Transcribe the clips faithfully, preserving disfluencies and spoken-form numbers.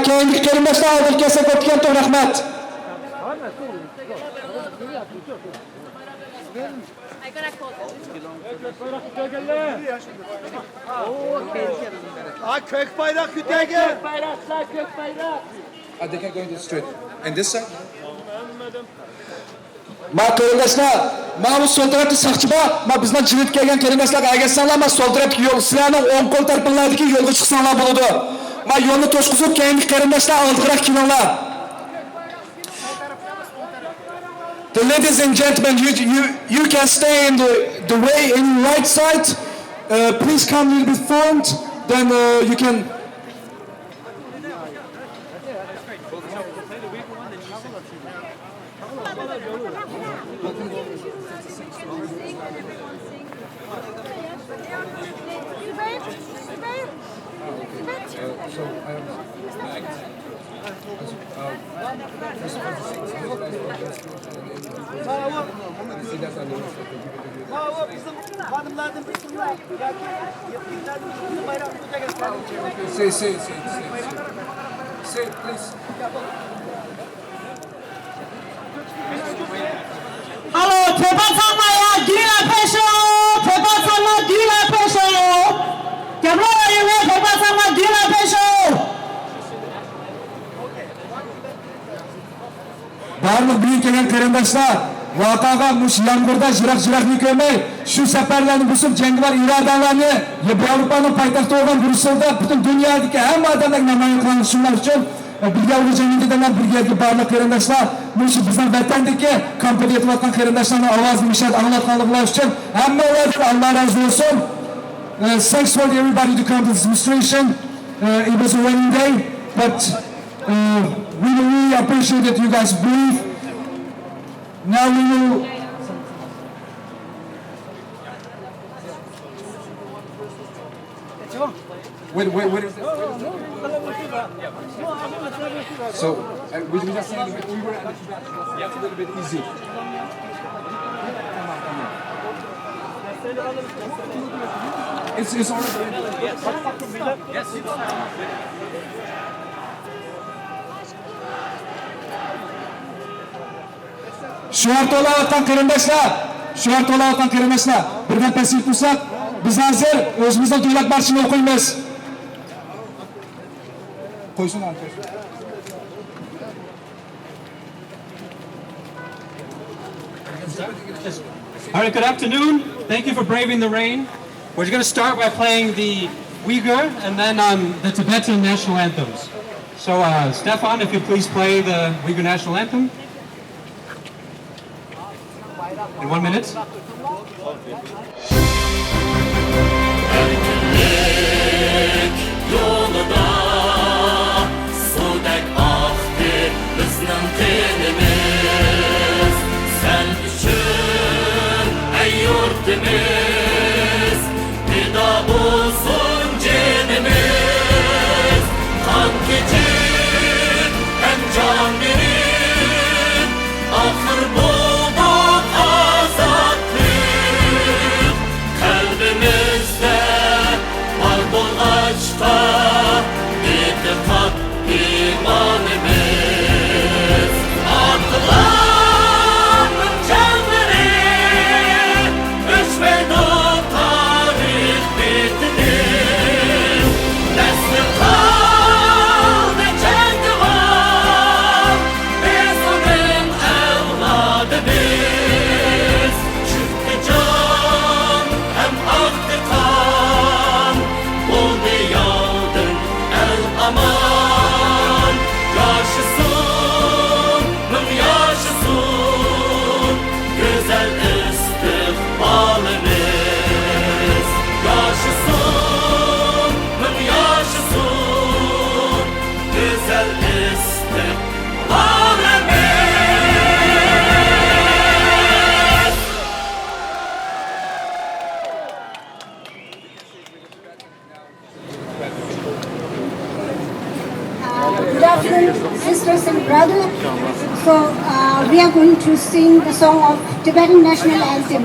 كەينىدىكى قېرىنداشلار ئالدىغا كەلسە كۆپتىكەن توغرا، رەھمەت. Ha, kök bayrak kütege. Are they going to straight? And this side? ما قېرىنداشلار، ما بۇ سول تەرەپتە ساقچى بار. ما بىزنىڭ جىلىتكە كەلگەن قېرىنداشلارغا ئەگەشسەڭلار، ما سول تەرەپتىكى يول، سىلەرنىڭ ئوڭ قول تەرىپىڭلاردىكى يولغا چىقساڭلار بولىدۇ. ما يولنى توسقۇزۇپ، كەينىدىكى قېرىنداشلار ئالدىراق كېلىڭلار. The ladies and gentlemen, you, you, you can stay in the, the way in right side. Uh, please come a little bit front. Then uh, you can. Mavi bizim hanımlardan birisi var. Belki yakınlardan birisi bayrak tutacak efendim. Say, say, say, say, say. Say, please. Hello, 陪伴上麦呀，举来拍手，陪伴上麦，举来拍手。 بارلىق بۈگۈن كەلگەن قېرىنداشلار، ۋاقاغا مۇشۇ يامغۇردا يىراق-يىراقنى كۆرمەي، شۇ سەپەرلەرنى بوسۇپ، جەڭگىۋار ئىرادەڭلارنى ياۋروپانىڭ پايتەختى بولغان بريۇسسېلدا پۈتۈن دۇنيادىكى ھەممە ئادەملەرگە نامايان قىلغان شۇنىڭ ئۈچۈن، بىرگە بولغان جەمئىيىتىدە بىرگە بارلىق قېرىنداشلار، مۇشۇ بىزنىڭ ۋەتەندىكى كامپدا يېتىۋاتقان قېرىنداشلارنىڭ ئاۋازىنى مۇشۇ يەردە ئاڭلاتقانلىقلار ئۈچۈن ھەممىڭلاردىن ئاللا رازى بولسۇن. Uh, thanks for everybody to come to this demonstration. Uh, it was a rainy day, but uh, we really appreciate that you guys breathe. Now we will. Wait, wait, what is this? So, uh, we, we just we were at the back. It's a little bit easy. It's, it's already. شوئار توۋلاۋاتقان قېرىنداشلار، شوئار توۋلاۋاتقان قېرىنداشلار، بىردەم پەسىيىپ تۇرساق، بىز ھازىر ئۆزىمىزنىڭ دۆلەت مارشىنى ئوقۇيمىز. قويسۇن، قويسۇن. All right, good afternoon. Thank you for braving the rain. We're going to start by playing the Uyghur and then um, the Tibetan national anthems. So, uh, Stefan, if you please play the Uyghur national anthem. In one minute. ئەركىنلىك يولىدا سۇدەك ئاقتى بىزنىڭ قېنىمىز. سەن ئۈچۈن، ئەي يۇرتىمىز، پىدا بولسۇن جېنىمىز. قان كېچىپ ھەم جان بېرىپ، ئاخىر بولدۇق ئازادلىق. قەلبىمىزدە بار بولغاچقا، ئېتىقاد ئىمانىمىز. ئاتىلارنىڭ جانلىرى ئۆچمەيدۇ تارىخ بېتىدىن. نەسلى قالدى جەڭگىۋار، بىز ئۇنىڭ ئەۋلادىمىز. چۈنكى جان ھەم ئاقتى قان، بولدى ياۋدىن ئەل ئامان. ياشىسۇن، مىڭ ياشىسۇن گۈزەل ئىستىقبالىمىز. ياشىسۇن، مىڭ ياشىسۇن گۈزەل ئىستىقبالىمىز. Uh, good afternoon, sisters and brothers. So, uh, we are going to sing the song of Tibetan National Anthem.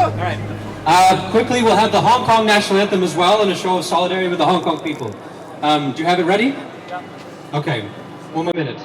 All right. Uh, quickly, we'll have the Hong Kong national anthem as well and a show of solidarity with the Hong Kong people. Um, do you have it ready? Okay, one more minute.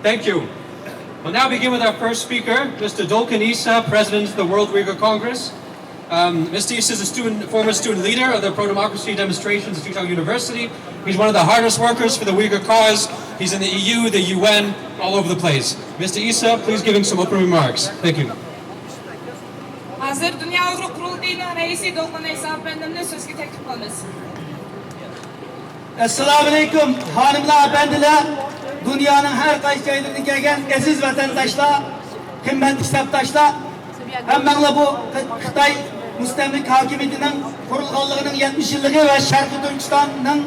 Thank you. We'll now begin with our first speaker, Mister Dolkun Isa, President of the World Uyghur Congress. Um, Mister Isa is a student, former student leader of the pro-democracy demonstrations at Zhejiang University. He's one of the hardest workers for the Uyghur cause. He's in the E U, the U N, all over the place. Mister Isa, please give him some opening remarks. Thank you. ھازىر دۇنيا ئۇيغۇر قۇرۇلتىيىنىڭ رەئىسى دولقۇن ئەيسا ئەپەندىمنى سۆزگە تەكلىپ قىلىمىز. ئەسسالامۇئەلەيكۇم، خانىملار، ئەپەندىلەر، دۇنيانىڭ ھەر قايسى جايلىرىدىن كەلگەن ئەزىز ۋەتەنداشلار، قىممەتلىك سەپداشلار، ھەممەڭلار بۇ خىتاي مۇستەملىكە ھاكىمىيىتىنىڭ قۇرۇلغانلىقىنىڭ يەتمىش يىللىقى ۋە شەرقىي تۈركىستاننىڭ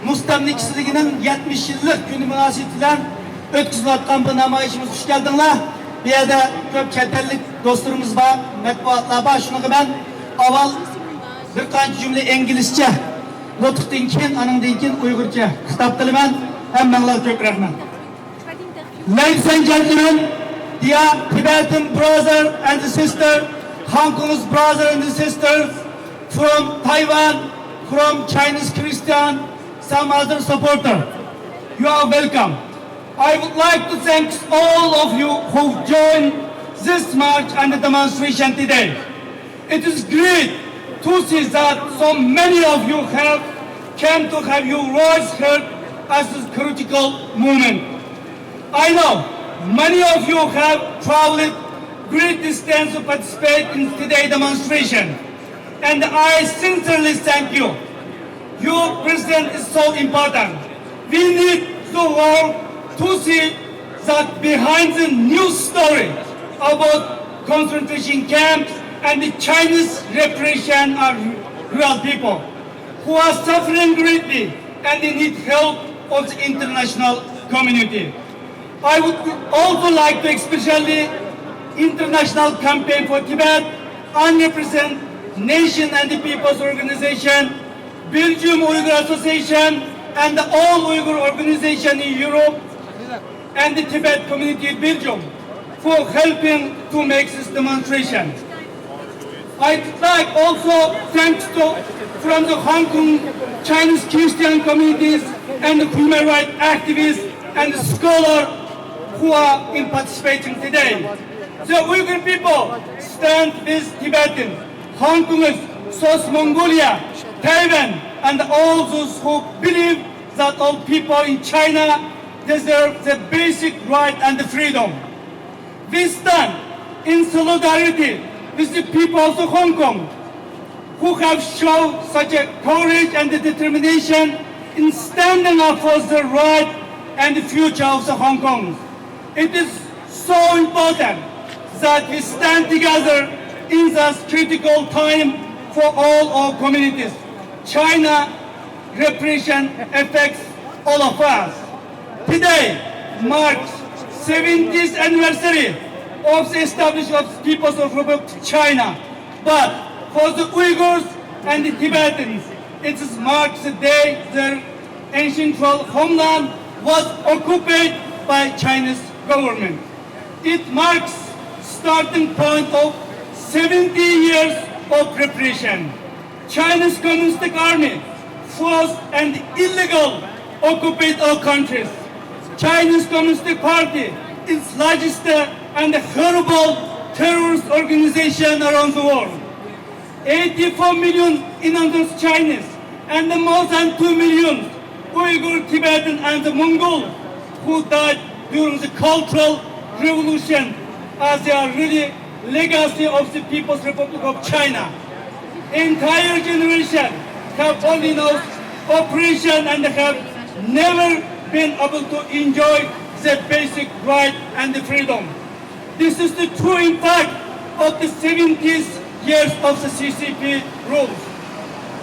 مۇستەملىكىچىلىكىنىڭ يەتمىش يىللىق كۈنى مۇناسىۋىتى بىلەن ئۆتكۈزۈلۈۋاتقان بۇ نامايىشىمىزغا خۇش كەلدىڭلار. بۇ يەردە كۆپ چەت ئەللىك دوستلىرىمىز بار، مەتبۇئاتلار بار. شۇنىڭغا مەن ئاۋۋال بىر قانچە جۈملە ئىنگلىزچە نۇتۇقتىن كېيىن، ئانىڭدىن كېيىن ئۇيغۇرچە خىتاب قىلىمەن. ھەممەڭلارغا كۆپ رەھمەت. Ladies and gentlemen, dear Tibetan brother and sister, Hong Kong's brother and sisters from Taiwan, from Chinese Christian, some other supporter. You are welcome. I would like to thank all of you who joined this march and demonstration today. It is great to see that so many of you have come to have your voice heard at this critical moment. I know many of you have traveled great distance to participate in today's demonstration, and I sincerely thank you. Your presence is so important. We need the world to see that behind the news story about concentration camps and the Chinese repression are real people who are suffering greatly and they need help of the international community. I would also like to especially International Campaign for Tibet, Unrepresented Nation and the People's Organization, Belgium Uyghur Association, and the All Uyghur Organization in Europe, and the Tibet Community in Belgium for helping to make this demonstration. I'd like also thanks to from the Hong Kong Chinese Christian communities and human rights activists and scholars who are in participating today. The Uyghur people stand with Tibetans, Hong Kongers, South Mongolia, Taiwan, and all those who believe that all people in China deserve the basic right and freedom. We stand in solidarity with the people of Hong Kong who have shown such a courage and determination in standing up for the right and the future of the Hong Kong. It is so important that we stand together in this critical time for all our communities. China repression affects all of us. Today marks seventieth anniversary of the establishment of People's Republic of China. But for the Uyghurs and the Tibetans, it is marks the day their ancestral homeland was occupied by Chinese government. It marks starting point of seventy years of repression. Chinese Communist Army force and illegal occupied our countries. Chinese Communist Party is largest and horrible terrorist organization around the world. Eighty-four million indigenous Chinese and more than two million Uyghur, Tibetan and the Mongol who died during the Cultural Revolution as they are really legacy of the People's Republic of China. Entire generation have only knows oppression and have never been able to enjoy the basic right and the freedom. This is the true impact of the seventy years of the C C P rules.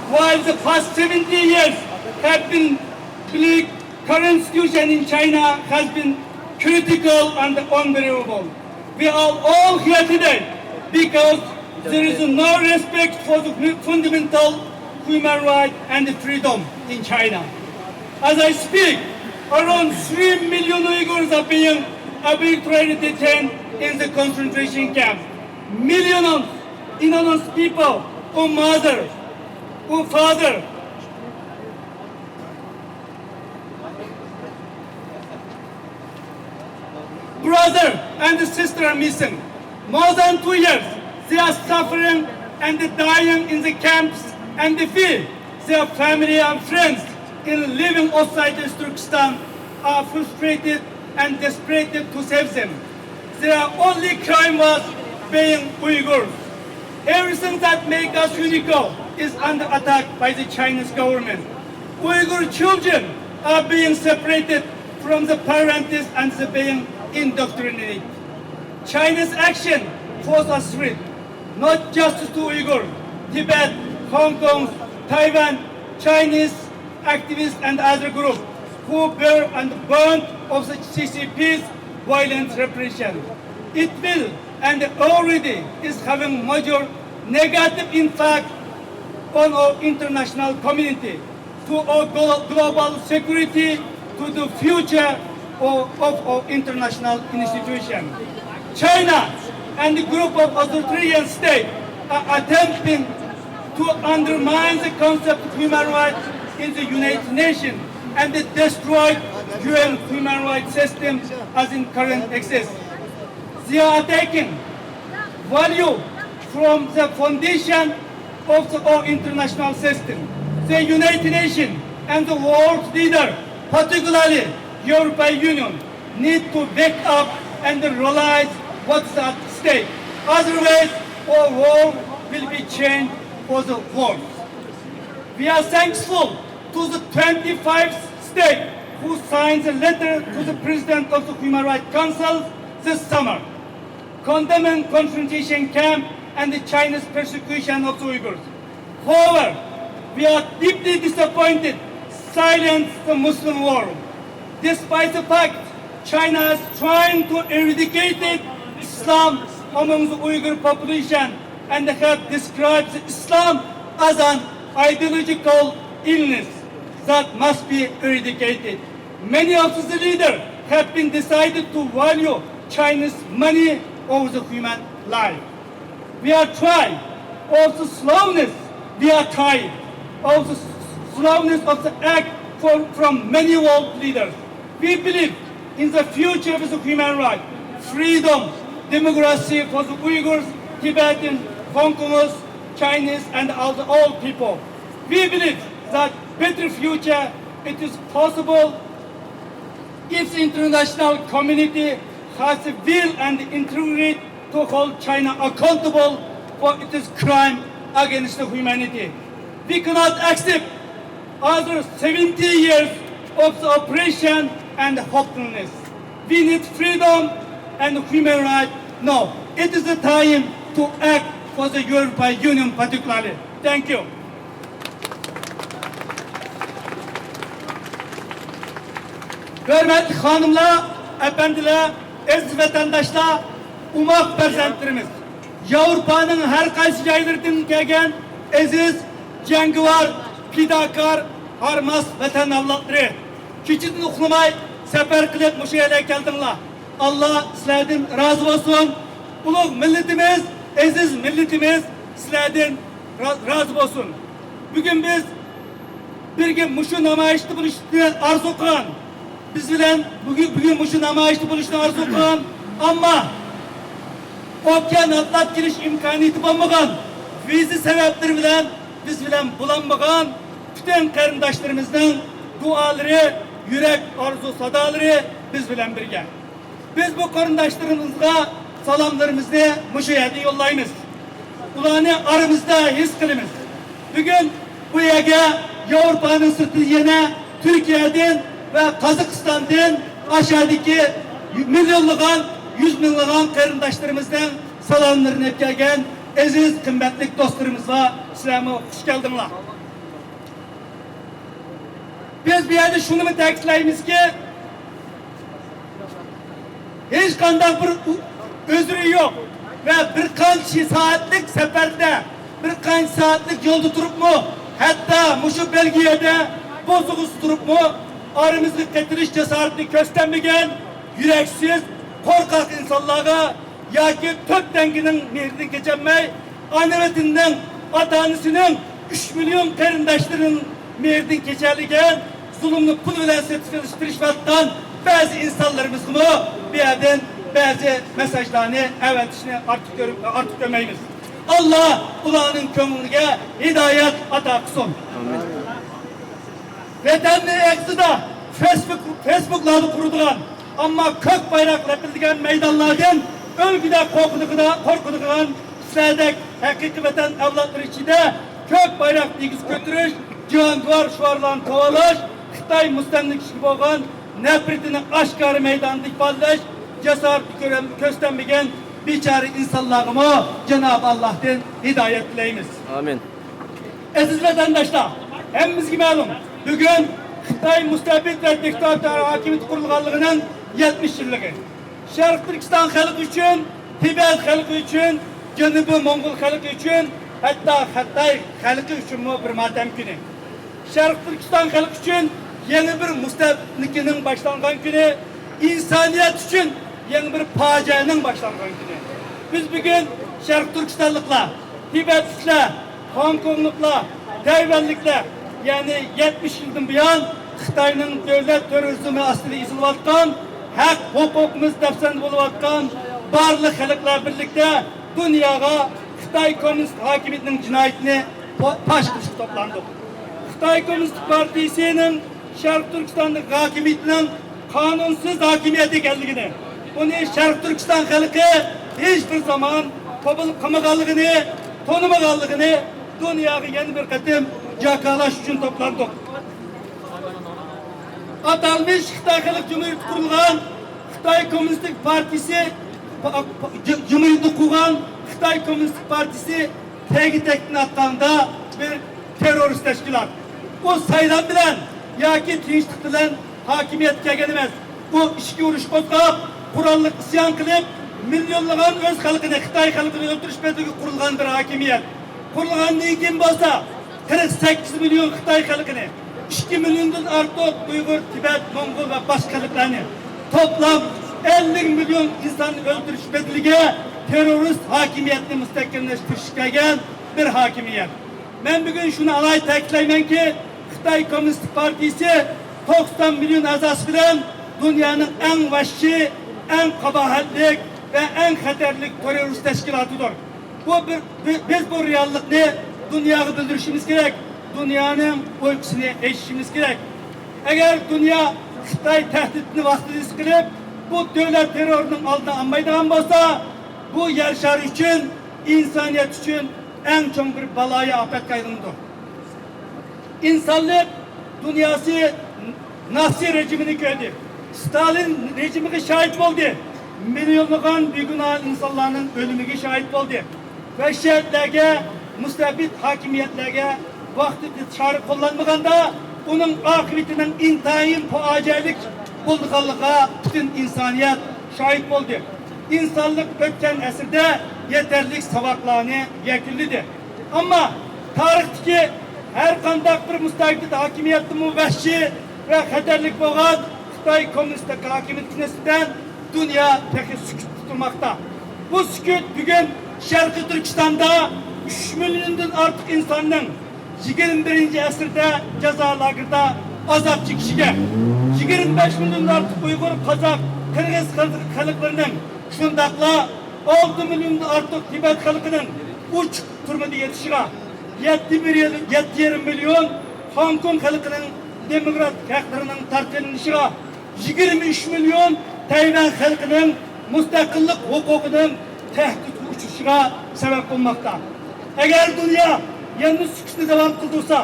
While the past seventy years have been bleak, current situation in China has been critical and unbearable. We are all here today because there is no respect for the fundamental human right and freedom in China. As I speak, around three million Uyghurs are being arbitrarily detained in the concentration camp. Millions of innocent people, or mother, or father, Brother and sister are missing. More than two years, they are suffering and dying in the camps, and we, their family and friends, in living outside Turkestan, are frustrated and desperate to save them. Their only crime was being Uyghurs. Everything that makes us unique is under attack by the Chinese government. Uyghur children are being separated from the parents and being indoctrinated. China's action force us read, not just to Uyghur, Tibet, Hong Kong, Taiwan, Chinese activists and other groups who bear and burn of the C C P's violent repression. It will and already is having major negative impact on our international community, to our glo- global security, to the future of, of our international institution. China and the group of authoritarian states are attempting to undermine the concept of human rights in the United Nations and destroy U N human rights system as in current exists. They are attacking value from the foundation of the, our international system. The United Nations and the world leader, particularly European Union, need to wake up and realize what's at stake. Otherwise, our world will be changed for the worse. We are thankful to the twenty-five states who signed the letter to the President of the Human Rights Council this summer, condemning concentration camp and the Chinese persecution of the Uyghurs. However, we are deeply disappointed silence the Muslim world. Despite the fact China is trying to eradicate Islam among the Uyghur population and have described Islam as an ideological illness that must be eradicated. Many of the leaders have been decided to value Chinese money over the human life. We are tired of the slowness. We are tired of the slowness of the act for, from many world leaders. We believe in the future with human rights, freedom, democracy for the Uyghurs, Tibetans, Hong Kongers, Chinese, and all, all people. We believe that better future it is possible if the international community has the will and integrity to hold China accountable for its crime against humanity. We cannot accept other seventy years of the oppression and hopelessness. We need freedom and human rights. Now, it is the time to act for the European Union particularly. Thank you. ھۆرمەتلىك خانىملار، ئەپەندىلەر، ئەزىز ۋەتەنداشلار، ئوماق پەرزەنتلىرىمىز، ياۋروپانىڭ ھەر قايسى جايلىرىدىن كەلگەن ئەزىز، جەڭگىۋار، پىداكار، ھارماس ۋەتەن ئەۋلادلىرى، كېچىدىن ئۇخلىماي سەپەر قىلىپ مۇشۇ يەرگە كەلدىڭلار. ئاللا سىلەردىن رازى بولسۇن. ئۇلۇغ مىللىتىمىز، ئەزىز مىللىتىمىز سىلەردىن را-، رازى بولسۇن. بۈگۈن بىز بىرگە مۇشۇ نامايىشتا بولۇشنى ئارزۇ قىلغان، بىز بىلەن بۈگۈن، بۈگۈن مۇشۇ نامايىشتا بولۇشنى ئارزۇ قىلغان، ئەمما ئوكيان ئاتلاپ كېلىش ئىمكانىيىتى بولمىغان، ۋىزا سەۋەبلىرى بىلەن بىز بىلەن بولالمىغان پۈتۈن قېرىنداشلىرىمىزنىڭ دۇئالىرى، يۈرەك ئارزۇ سادالىرى بىز بىلەن بىرگە. بىز بۇ قېرىنداشلىرىمىزغا سالاملىرىمىزنى مۇشۇ يەردىن يوللايمىز. ئۇلارنى ئارىمىزدا ھېس قىلىمىز. بۈگۈن بۇ يەرگە ياۋروپانىڭ سىرتىدىن يەنە تۈركىيەدىن ۋە قازاقىستاندىن ئاشۇ يەردىكى مىليونلىغان، يۈز مىڭلىغان قېرىنداشلىرىمىزنىڭ سالاملىرىنى ئېلىپ كەلگەن ئەزىز، قىممەتلىك دوستلىرىمىز بار. سىلەرمۇ خۇش كەلدىڭلار. بىز بۇ يەردە شۇنىمۇ تەكىتلەيمىزكى، ھېچقانداق بىر ئۆزرى يوق ۋە بىر قانچە سائەتلىك سەپەردە، بىر قانچە سائەتلىك يولدا تۇرۇپمۇ، ھەتتا مۇشۇ بەلگىيەدە بوسۇغىسىز تۇرۇپمۇ، ئارىمىزغا قېتىلىش جاسارىتىنى كۆرسىتەلمىگەن يۈرەكسىز، قورقاق ئىنسانلارغا ياكى تۆت تەڭگىنىڭ مېھرىدىن كېچەلمەي، ئانا ۋەتىنىنىڭ، ئاتا-ئانىسىنىڭ، ئۈچ مىليون قېرىنداشلىرىنىڭ مېھرىدىن كېچەلىگەن، زۇلۇمنى پۇل بىلەن سېتىپ ئېلىشقا تىرىشىۋاتقان بەزى ئىنسانلىرىمىزغىمۇ بۇ يەردىن بەزى مېساژلارنى ئەۋەتىشنى ئارتۇق كۆرۈپ، ئارتۇق كۆرمەيمىز. ئاللا ئۇلارنىڭ كۆڭلىگە ھىدايەت ئاتا قىلسۇن. ۋەتەننىڭ ئېغىزىدا فېيسبۇك، فېيسبۇكلاردا قۇرىدىغان، ئەمما كۆك بايراق لەپىلدىگەن مەيدانلاردىن ئۆلگۈدەك قورقىدىغىدا-، قورقىدىغان سىلەردەك ھەقىقىي ۋەتەن ئەۋلادلىرى ئىچىدە كۆك بايراق ئېگىز كۆتۈرۈش، جانىۋار شوئارلارنى تاۋالاش، خىتاي مۇستەملىكىچىلىكىگە بولغان نەپرىتىنى ئاشكارا مەيداندا ئىپادىلەش جاسارىتى كۆرەم-، كۆرسىتەلمىگەن بىچارە ئىنسانلارغىمۇ جانابى ئاللاھتىن ھىدايەت تىلەيمىز. ئامىن. ئەزىز ۋەتەنداشلار، ھەممىمىزگە مەلۇم، بۈگۈن خىتاي مۇستەبىت ۋە دىكتاتور ھاكىمىيىتى قۇرۇلغانلىقىنىڭ يەتمىش يىللىقى. شەرقىي تۈركىستان خەلقى ئۈچۈن، تىبەت خەلقى ئۈچۈن، جەنۇبىي موڭغۇل خەلقى ئۈچۈن، ھەتتا خىتاي خەلقى ئۈچۈنمۇ بىر ماتەم كۈنى. شەرقىي تۈركىستان خەلقى ئۈچۈن يېڭى بىر مۇستەملىكىنىڭ باشلانغان كۈنى، ئىنسانىيەت ئۈچۈن يېڭى بىر پاجىئەنىڭ باشلانغان كۈنى. بىز بۈگۈن شەرقىي تۈركىستانلىقلار، تىبەتلىكلەر، خوڭكوڭلۇقلار، تەيۋەنلىكلەر، يەنى يەتمىش يىلدىن بۇيان خىتاينىڭ دۆلەت تېررورىزمى ئاستىدا ئېزىلىۋاتقان، ھەق ھوقۇقىمىز دەپسەندە بولۇۋاتقان بارلىق خەلقلەر بىرلىكتە دۇنياغا خىتاي كوممۇنىست ھاكىمىيىتىنىڭ جىنايىتىنى پا-، پاش قىلىشقا توپلاندۇق. خىتاي كوممۇنىست پارتىيىسىنىڭ شەرقىي تۈركىستاندىكى ھاكىمىيىتىنىڭ قانۇنسىز ھاكىمىيەت ئىكەنلىكىنى، ئۇنى شەرقىي تۈركىستان خەلقى ھېچ بىر زامان قوبۇل قىلمىغانلىقىنى، تونۇمىغانلىقىنى دۇنياغا يەنە بىر قېتىم جاكارلاش ئۈچۈن توپلاندۇق. ئاتالمىش خىتاي خەلق جۇمھۇرىيىتى قۇرۇلغان، خىتاي كوممۇنىستىك پارتىيىسى، پا-، پا-، جۇ-، جۇمھۇرىيىتىنى قۇرغان خىتاي كوممۇنىستىك پارتىيىسى تەگى-تەكتىنى ئاتقاندا بىر تېررورىست تەشكىلات. ئۇ سايلام بىلەن ياكى تىنچلىق بىلەن ھاكىمىيەتكە كەلگەن ئەمەس. ئۇ ئىچكى ئۇرۇش قوزغاپ، قوراللىق ئىسيان قىلىپ، مىليونلىغان ئۆز خەلقىنى، خىتاي خەلقىنى ئۆلتۈرۈش بەدىلىگە قۇرۇلغان بىر ھاكىمىيەت. قۇرۇلغاندىن كېيىن بولسا، قىرىق سەككىز مىليون خىتاي خەلقىنى، ئىككى مىليوندىن ئارتۇق ئۇيغۇر، تىبەت، موڭغۇل ۋە باشقا خەلقلەرنى توپلاپ، ئەللىك مىليون ئىنساننى ئۆلتۈرۈش بەدىلىگە تېررورىست ھاكىمىيەتنى مۇستەھكەملەشكە كىرىشىپ كەلگەن بىر ھاكىمىيەت. مەن بۈگۈن شۇنى ئالاھىدە تەكىتلەيمەنكى، خىتاي كوممۇنىستىك پارتىيىسى توقسان مىليون ئەزاسى بىلەن دۇنيانىڭ ئەڭ ۋەھشىي، ئەڭ قاباھەتلىك ۋە ئەڭ خەتەرلىك تېررورىست تەشكىلاتىدۇر. بۇ بىر، بى-، بىز بۇ رېئاللىقنى دۇنياغا بىلدۈرۈشىمىز كېرەك، دۇنيانىڭ ئۇيقۇسىنى ئېچىشىمىز كېرەك. ئەگەر دۇنيا خىتاي تەھدىتىنى ۋاقتىدا ھېس قىلىپ، بۇ دۆلەت تېررورىنىڭ ئالدىنى ئالمايدىغان بولسا، بۇ يەر شارى ئۈچۈن، ئىنسانىيەت ئۈچۈن ئەڭ چوڭ بىر بالايىئاپەتكە ئايلىنىدۇ. ئىنسانلىق دۇنياسى ناتسىي رېجىمىنى كۆردى. ستالىن رېجىمىغا شاھىت بولدى. مىليونلىغان بىگۇناھ ئىنسانلارنىڭ ئۆلۈمىگە شاھىت بولدى. ۋەھشىيەتلەرگە، مۇستەبىت ھاكىمىيەتلەرگە ۋاقتىدا چارە قوللانمىغاندا، ئۇنىڭ ئاقىۋىتىنىڭ ئىنتايىن پاجىئەلىك بولىدىغانلىقىغا پۈتۈن ئىنسانىيەت شاھىت بولدى. ئىنسانلىق ئۆتكەن ئەسىردە يېتەرلىك ساۋاقلارنى يەكۈنلىدى. ئەمما تارىختىكى ھەر قانداق بىر مۇستەبىت ھاكىمىيەتتىنمۇ ۋەھشىي ۋە خەتەرلىك بولغان خىتاي كوممۇنىستىك ھاكىمىيىتىگە نىسبەتەن دۇنيا تېخى سۈكۈتتە تۇرماقتا. بۇ سۈكۈت بۈگۈن شەرقىي تۈركىستاندا ئۈچ مىليوندىن ئارتۇق ئىنساننىڭ يىگىرمە بىرىنچى ئەسىردە جازا لاگېرىدا ئازاب چېكىشىگە، يىگىرمە بەش مىليوندىن ئارتۇق ئۇيغۇر، قازاق، قىرغىز خەلق-، خەلقلىرىنىڭ، شۇنداقلا ئالتە مىليوندىن ئارتۇق تىبەت خەلقىنىڭ ئوچۇق تۈرمىدە يېتىشىغا، يەتتە بىر يەتتە يېرىم مىليون خوڭكوڭ خەلقىنىڭ دېموكراتىك ھەقلىرىنىڭ تارتىۋېلىنىشىغا، يىگىرمە ئۈچ مىليون تەيۋەن خەلقىنىڭ مۇستەقىللىق ھوقۇقىنىڭ تەھدىتكە ئۇچرىشىغا سەۋەب بولماقتا. ئەگەر دۇنيا يەنە سۈكۈتنى داۋام قىلدۇرسا،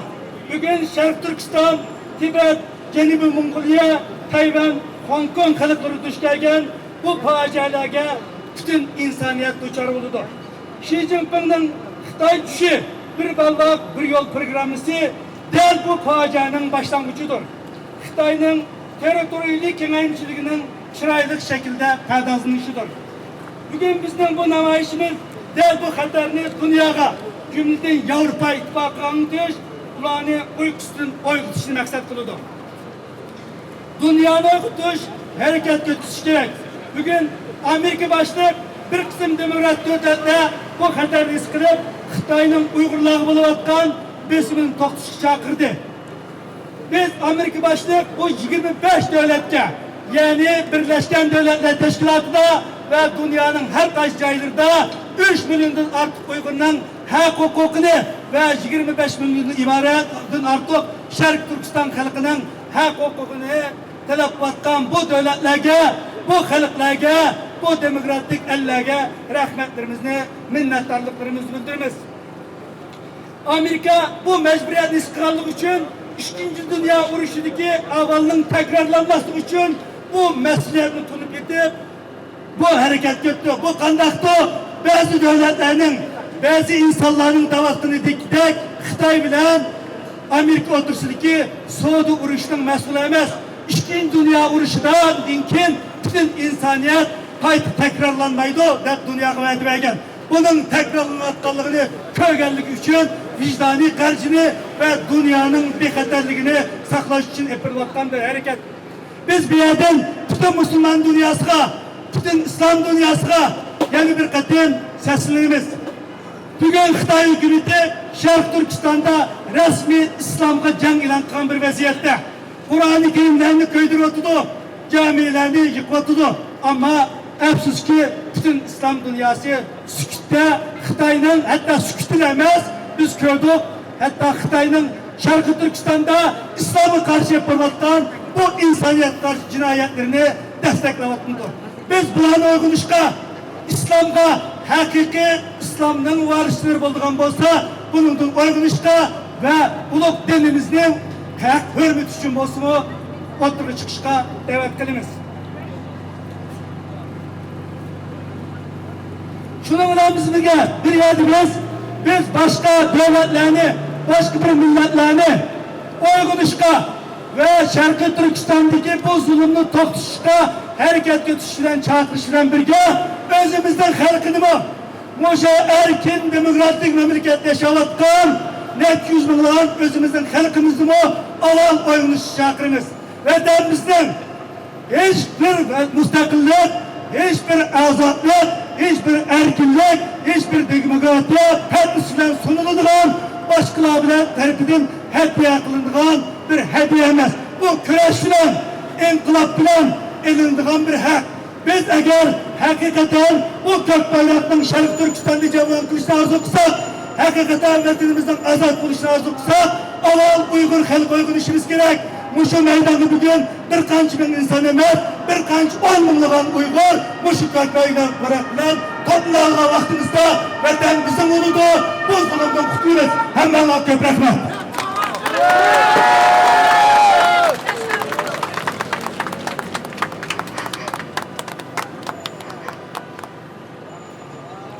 بۈگۈن شەرقىي تۈركىستان، تىبەت، جەنۇبىي موڭغۇلىيە، تەيۋەن، خوڭكوڭ خەلقلىرى دۇچ كەلگەن بۇ پاجىئەلەرگە پۈتۈن ئىنسانىيەت دۇچار بولىدۇ. شى جىنپىڭنىڭ خىتاي چۈشى، بىر بەلباغ، بىر يول پروگراممىسى دەل بۇ پاجىئەنىڭ باشلانغۇچىدۇر. خىتاينىڭ تېررىتورىيىلىك كېڭەيمىچىلىكىنىڭ چىرايلىق شەكىلدە پەردازلىنىشىدۇر. بۈگۈن بىزنىڭ بۇ نامايىشىمىز دەل بۇ خەتەرنى دۇنياغا، جۈملىدىن ياۋروپا ئىتتىپاقىغا ئاڭلىتىش، ئۇلارنى ئۇيقۇسىدىن ئويغىتىشنى مەقسەت قىلىدۇ. دۇنيانى ئويغىتىش، ھەرىكەتكە ئۆتكۈزۈش كېرەك. بۈگۈن ئامېرىكا باشلىق بىر قىسىم دېموكرات دۆلەتلەر بۇ خەتەرنى ھېس قىلىپ، خىتاينىڭ ئۇيغۇرلارغا بولۇۋاتقان بېسىمىنى توختىتىشقا چاقىردى. بىز ئامېرىكا باشلىق بۇ يىگىرمە بەش دۆلەتكە، يەنى بىرلەشكەن دۆلەتلەر تەشكىلاتىدا ۋە دۇنيانىڭ ھەر قايسى جايلىرىدا ئۈچ مىليوندىن ئارتۇق ئۇيغۇرنىڭ ھەق ھوقۇقىنى ۋە يىگىرمە بەش مىليوندىن ئىبارەتتىن ئارتۇق شەرقىي تۈركىستان خەلقىنىڭ ھەق ھوقۇقىنى تەلەپ قىلىۋاتقان بۇ دۆلەتلەرگە، بۇ خەلقلەرگە، بۇ دېموكراتىك ئەللەرگە رەھمەتلىرىمىزنى، مىننەتدارلىقلىرىمىزنى بىلدۈرىمىز. ئامېرىكا بۇ مەجبۇرىيەتنى ھېس قىلغانلىقى ئۈچۈن، ئىككىنچى دۇنيا ئۇرۇشىدىكى ئەھۋالنىڭ تەكرارلانماسلىقى ئۈچۈن بۇ مەسئۇلىيەتنى تونۇپ يېتىپ، بۇ ھەرىكەتكە ئۆتتى. بۇ قانداقتۇ؟ بەزى دۆلەتلەرنىڭ، بەزى ئىنسانلارنىڭ دەۋاتقىنىدەك خىتاي بىلەن ئامېرىكا ئوتتۇرىسىدىكى سودا ئۇرۇشىنىڭ مەسئۇلى ئەمەس. ئىككىنچى دۇنيا ئۇرۇشىدىن كېيىن پۈتۈن ئىنسانىيەت قايتا تەكرارلانمايدۇ، دەپ دۇنياغا ۋەدە بەرگەن. بۇنىڭ تەكرارلىنىۋاتقانلىقىنى كۆرگەنلىكى ئۈچۈن ۋىجدانىي خەرجىنى ۋە دۇنيانىڭ بىخەتەرلىكىنى ساقلاش ئۈچۈن ئېلىپ بېرىلىۋاتقان بىر ھەرىكەت. بىز بۇ يەردىن پۈتۈن مۇسۇلمان دۇنياسىغا، پۈتۈن ئىسلام دۇنياسىغا يەنە بىر قېتىم سەسلىنىمىز. بۈگۈن خىتاي ھۆكۈمىتى شەرقىي تۈركىستاندا رەسمىي ئىسلامغا جەڭ ئېلان قىلغان بىر ۋەزىيەتتە، قۇرئانى كەرىملەرنى كۆيدۈرۈۋاتىدۇ، جامىلەرنى يىقىۋاتىدۇ. ئەمما ئەپسۇسكى، پۈتۈن ئىسلام دۇنياسى سۈكۈتتە. خىتاينىڭ ھەتتا سۈكۈتىلا ئەمەس، بىز كۆردۇق، ھەتتا خىتاينىڭ شەرقىي تۈركىستاندا ئىسلامغا قارشى ئېلىپ بېرىۋاتقان بۇ ئىنسانىيەتكە قارشى جىنايەتلىرىنى دەستەكلەۋاتىدۇ. بىز بۇلارنى ئويغىنىشقا، ئىسلامغا، ھەقىقىي ئىسلامنىڭ ۋارىسلىرى بولىدىغان بولسا، بۇنىڭدىن ئويغىنىشقا ۋە ئۇلۇغ دىنىمىزنىڭ ھەق ھۆرمىتى ئۈچۈن بولسىمۇ ئوتتۇرىغا چىقىشقا دەۋەت قىلىمىز. شۇنىڭ بىلەن بىز بىرگە بىر يەردە بىز، بىز باشقا دۆلەتلەرنى، باشقا بىر مىللەتلەرنى ئويغىنىشقا ۋە شەرقىي تۈركىستاندىكى بۇ زۇلۇمنى توختىتىشقا ھەرىكەتكە چۈشۈش بىلەن، چاقىرىش بىلەن بىرگە، ئۆزىمىزنىڭ خەلقىنىمۇ، مۇشۇ ئەركىن دېموكراتىك مەملىكەتتە ياشاۋاتقان نەچچە يۈز مىڭلىغان ئۆزىمىزنىڭ خەلقىمىزنىمۇ ئاۋۋال ئويغىنىشقا چاقىرىمىز. ۋەتەنىمىزنىڭ ھېچ بىر مۇستەقىللىق، ھېچ بىر ئازادلىق، ھېچ بىر ئەركىنلىك، ھېچ بىر دېموكراتىيە پەتنىسى بىلەن سۇنۇلىدىغان، باشقىلار بىلەن تەرىپىدىن ھەدىيە قىلىنىدىغان بىر ھەدىيە ئەمەس. بۇ كۈرەش بىلەن، ئىنقىلاب بىلەن ئېلىنىدىغان بىر ھەق. بىز ئەگەر ھەقىقەتەن بۇ كۆك بايراقنىڭ شەرقىي تۈركىستاندا جەۋلان قىلىشىنى ئارزۇ قىلساق، ھەقىقەتەن ۋەتىنىمىزنىڭ ئازاد بولۇشىنى ئارزۇ قىلساق، ئاۋۋال ئۇيغۇر خەلقى ئويغىنىشىمىز كېرەك. مۇشۇ مەيدانغا بۈگۈن بىر قانچە مىڭ ئىنسان ئەمەس، بىر قانچە ئون مىڭلىغان ئۇيغۇر مۇشۇ كۆك بايراق بىلەن توپلانغان ۋاقتىمىزدا، ۋەتەن بىزنىڭ بولىدۇ، بۇ زۇلۇمدىن قۇتۇلىمىز. ھەممەڭلارغا كۆپ رەھمەت.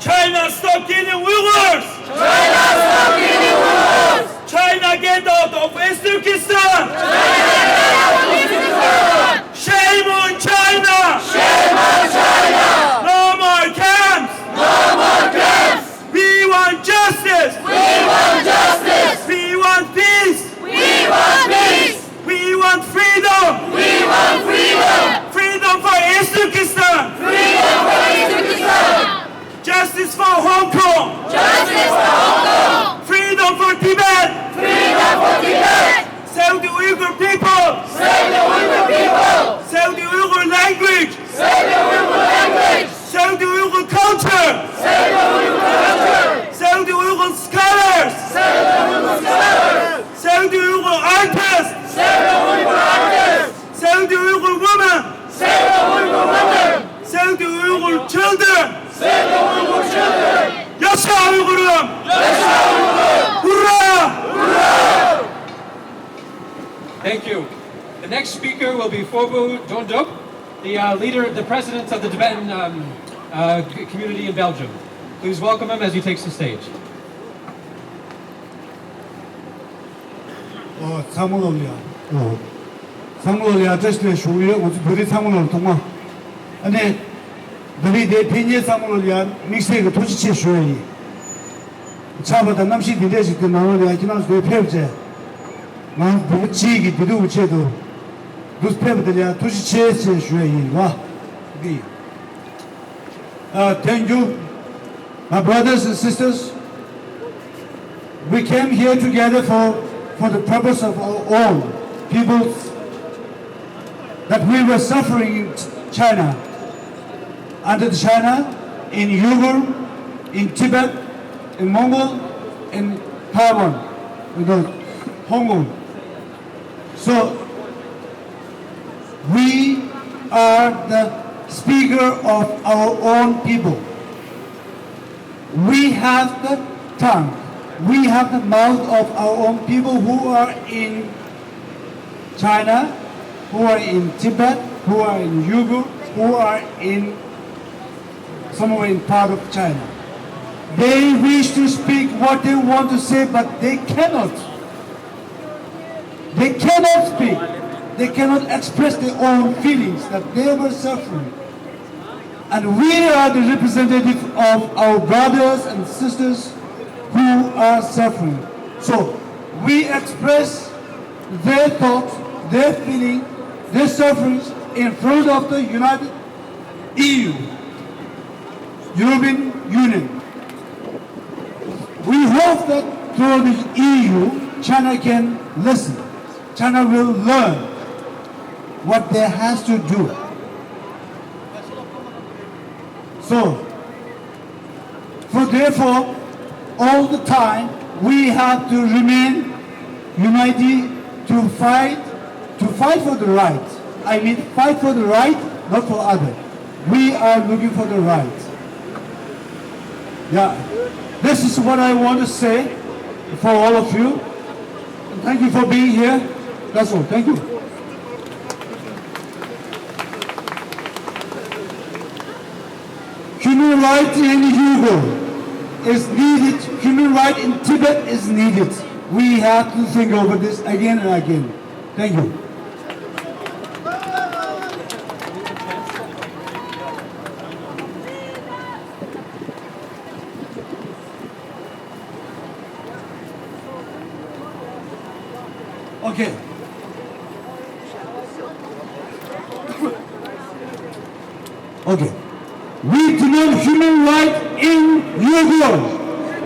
China, stop killing Uyghurs! China, stop killing Uyghurs! China, get out of East Turkestan! China, get out of East Turkestan! Shame on China! Shame on China! No more camps! No more camps! We want justice! We want justice! We want peace! We want peace! We want freedom! We want freedom! Freedom for East Turkestan! Freedom for East Turkestan! Justice for Hong Kong! Justice for Hong Kong! Freedom for Tibet! Freedom for Tibet! Save the Uyghur people! Save the Uyghur people! Save the Uyghur language! Save the Uyghur language! Save the Uyghur culture! Save the Uyghur culture! Save the Uyghur scholars! Save the Uyghur scholars! Save the Uyghur artists! Save the Uyghur artists! Save the Uyghur women! Save the Uyghur women! Save the Uyghur children! Save the Uyghur children! Yaşa Uygur'um! Yaşa Uyghur! Hurra! Hurra! Thank you. The next speaker will be Fobu Jondrop, the uh, leader, the president of the Tibetan um, uh, community in Belgium. Please welcome him as he takes the stage. ཨོ། ཚང་མ་ལོ་ལ་ཡ། ཨོ། ཚང་མ་ལོ་ལ་ཡ་བཀྲ་ཤིས་བདེ་ལེགས་ཞུ་གི་ཡོད། ང་ཚོ་བོད་རིགས་ཚང་མ་ལོ་ལ་ཐོག་མ། ཨ་ནི། འདི་རིང་འདིར་ཕེབས་མཁན་ཚང་མ་ལོ་ལ་ཡ་དམིགས་བསལ་གྱི་ཐུགས་རྗེ་ཆེ་ཞུ་ཡ་ཡིན། ཆར་པ་དང་གནམ་གཤིས་འདི་འདྲ་ཞིག་གི་ནང་ལོ་ལ་ཡ་ཁྱེད་རང་ཚོ་ཕེབས་བྱས། ང་བོད་མི་སྤྱི་ཡི་བདེ་སྡུག་གི་ཆེད་དུ། འདུག་ཕེབས་པ་དེ་ལ་ཡ་ཐུགས་རྗེ་ཆེ་ཞེས་ཞུ་ཡ་ཡིན་བ། འདི། Uh, thank you, my brothers and sisters. We came here together for, for the purpose of our own people's that we were suffering in China, under China, in Uyghur, in Tibet, in Mongol, in Taiwan, in the Hong Kong. So, we are the speaker of our own people. We have the tongue, we have the mouth of our own people who are in China, who are in Tibet, who are in Uyghur, who are in somewhere in part of China. They wish to speak what they want to say, but they cannot. They cannot speak. They cannot express their own feelings that they were suffering. And we are the representative of our brothers and sisters who are suffering. So we express their thoughts, their feeling, their sufferings in front of the United E U, European Union. We hope that through the E U, China can listen. China will learn what they has to do. So, for therefore, all the time we have to remain united to fight, to fight for the right. I mean, fight for the right, not for other. We are looking for the right. Yeah, this is what I want to say for all of you. Thank you for being here. That's all. Thank you. Human rights in Uyghur is needed. Human rights in Tibet is needed. We have to think over this again and again. Thank you. Okay. Okay. We demand human rights in Uyghur.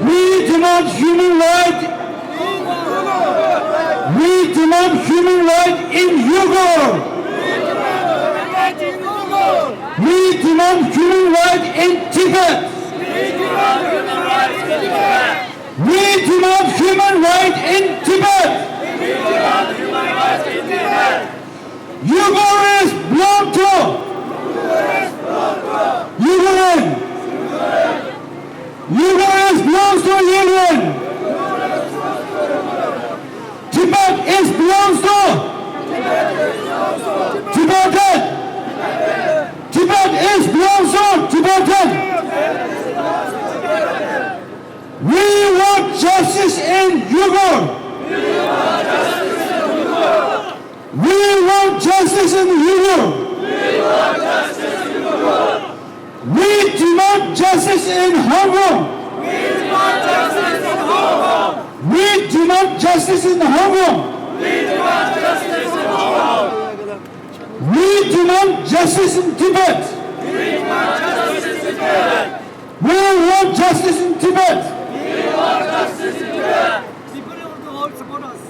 We demand human rights. We demand human rights in Uyghur. We demand human rights in Tibet. We demand human rights in Tibet. Uyghur is belong to Uyghur. Uyghur is belongs to Uyghur. Tibet is belongs to Tibetan. Tibet is belongs to Tibetan. We want justice in Uyghur. We want justice in Uyghur. We demand justice in Hong Kong. We demand justice in Hong Kong. We demand justice in Tibet. We want justice in Tibet. People want to support us.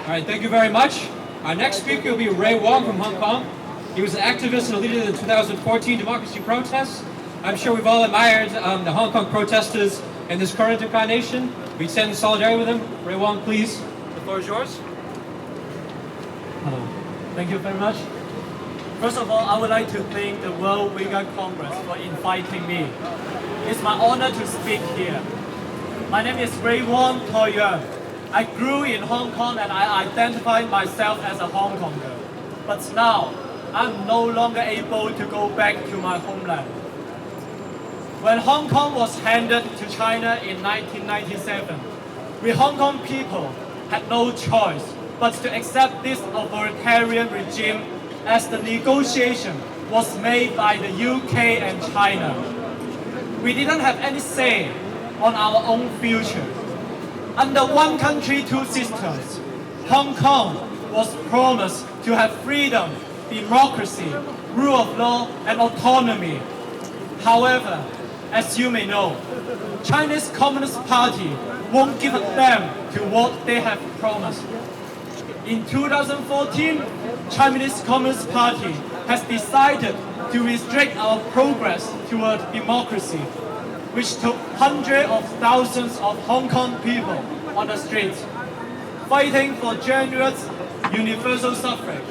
All right, thank you very much. Our next speaker will be Ray Wong from Hong Kong. He was an activist and a leader in the two thousand fourteen democracy protests. I'm sure we've all admired um, the Hong Kong protesters in this current incarnation. We stand in solidarity with them. Ray Wong, please, the floor is yours. Hello. Thank you very much. First of all, I would like to thank the World Uyghur Congress for inviting me. It's my honor to speak here. My name is Ray Wong Toyuan. I grew in Hong Kong and I identify myself as a Hong Konger. But now, I'm no longer able to go back to my homeland. When Hong Kong was handed to China in nineteen ninety-seven, we Hong Kong people had no choice but to accept this authoritarian regime as the negotiation was made by the U K and China. We didn't have any say on our own future. Under one country, two systems, Hong Kong was promised to have freedom, democracy, rule of law, and autonomy. However, as you may know, Chinese Communist Party won't give a damn to what they have promised. In two thousand fourteen, Chinese Communist Party has decided to restrict our progress toward democracy, which took hundreds of thousands of Hong Kong people on the streets, fighting for generous universal suffrage.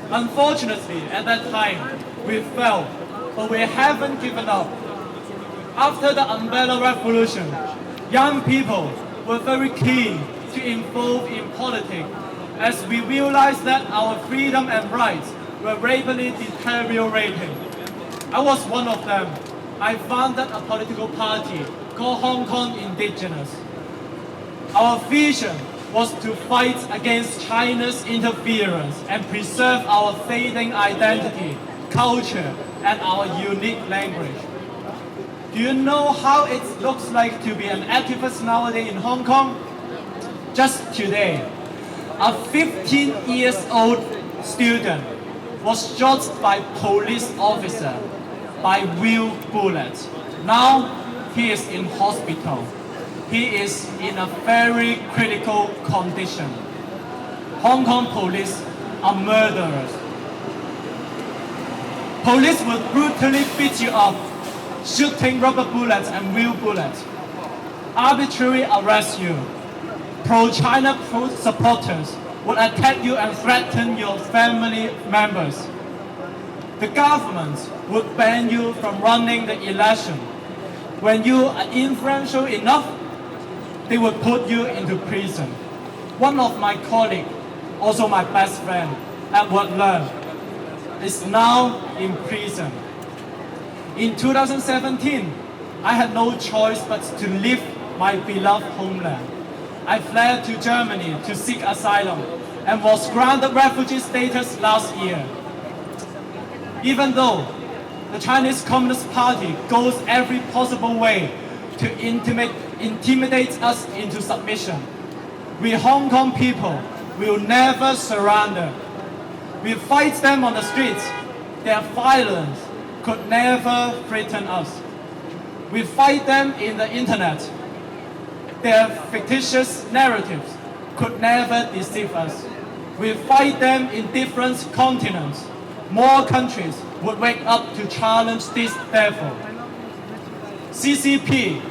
Unfortunately, at that time, we fell, but we haven't given up. After the Umbrella Revolution, young people were very keen to involve in politics as we realized that our freedom and rights were rapidly deteriorating. I was one of them. I founded a political party called Hong Kong Indigenous. Our vision was to fight against China's interference and preserve our fading identity, culture, and our unique language. Do you know how it looks like to be an activist nowadays in Hong Kong? Just today, a fifteen years old student was shot by police officer by real bullet. Now he is in hospital. He is in a very critical condition. Hong Kong police are murderers. Police will brutally beat you up, shooting rubber bullets and real bullets. Arbitrarily arrest you. Pro-China pro supporters will attack you and threaten your family members. The government would ban you from running the election. When you are influential enough, they would put you into prison. One of my colleagues, also my best friend, Edward Leung, is now in prison. In two thousand seventeen, I had no choice but to leave my beloved homeland. I fled to Germany to seek asylum and was granted refugee status last year. Even though the Chinese Communist Party goes every possible way to intimidate, intimidate us into submission, we Hong Kong people will never surrender. We fight them on the streets. Their violence could never threaten us. We fight them in the internet. Their fictitious narratives could never deceive us. We fight them in different continents. More countries would wake up to challenge this devil. C C P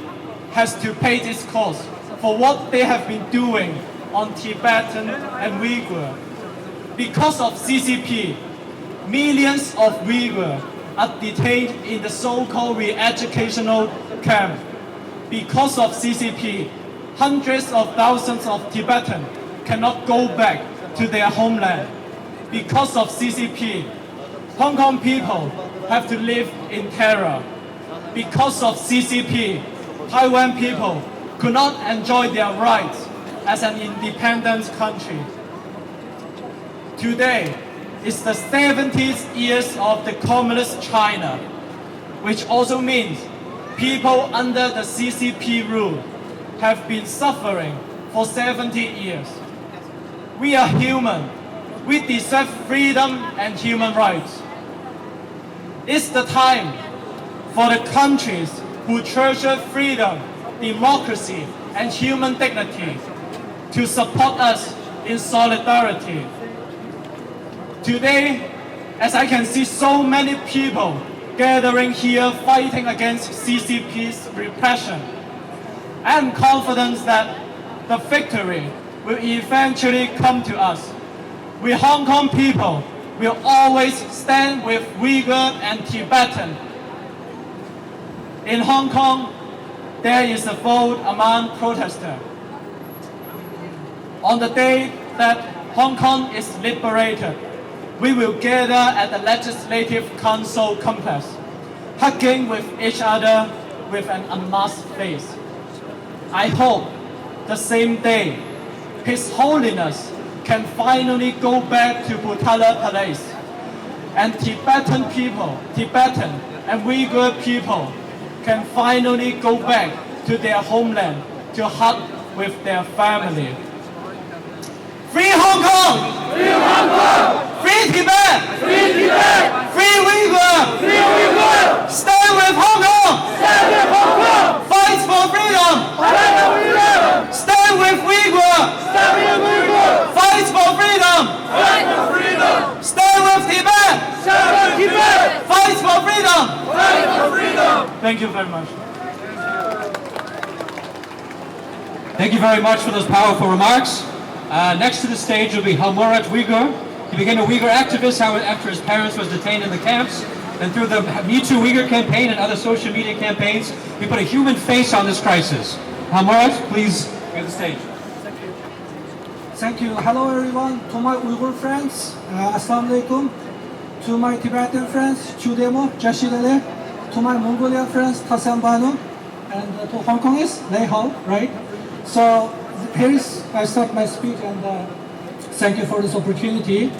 has to pay this cost for what they have been doing on Tibetan and Uyghur. Because of C C P, millions of Uyghurs are detained in the so-called re-educational camp. Because of C C P, hundreds of thousands of Tibetans cannot go back to their homeland. Because of C C P, Hong Kong people have to live in terror. Because of C C P, Taiwan people could not enjoy their rights as an independent country. Today is the seventieth years of the communist China, which also means people under the C C P rule have been suffering for seventy years. We are human. We deserve freedom and human rights. It's the time for the countries who treasure freedom, democracy, and human dignity to support us in solidarity. Today, as I can see so many people gathering here fighting against C C P's repression, I am confident that the victory will eventually come to us. We Hong Kong people will always stand with Uyghur and Tibetan. In Hong Kong, there is a vote among protesters. On the day that Hong Kong is liberated, we will gather at the Legislative Council complex, hugging with each other with an unmasked face. I hope the same day His Holiness can finally go back to Potala Palace, and Tibetan people, Tibetan and Uyghur people can finally go back to their homeland to hug with their family. Free Hong Kong! Free Hong Kong! Free Tibet! Free Tibet! Free Uyghur! Free Uyghur! Stand with Hong Kong! Stand with Hong Kong! Fight for freedom! Fight for freedom! Thank you very much. Thank you very much for those powerful remarks. Uh, next to the stage will be Halmurat Uygur. He became a Uyghur activist, how-, after his parents was detained in the camps. And through the Me Too Uyghur campaign and other social media campaigns, he put a human face on this crisis. Halmurat, please, you have the stage. Thank you. Hello everyone. To my Uyghur friends, uh, Assalamu alaikum. To my Tibetan friends, Chudemo, Jashilele. To my Mongolian friends, Tasanbanu. And uh, to Hong Kong is Lei Hao, right? So here is, I start my speech and uh, thank you for this opportunity.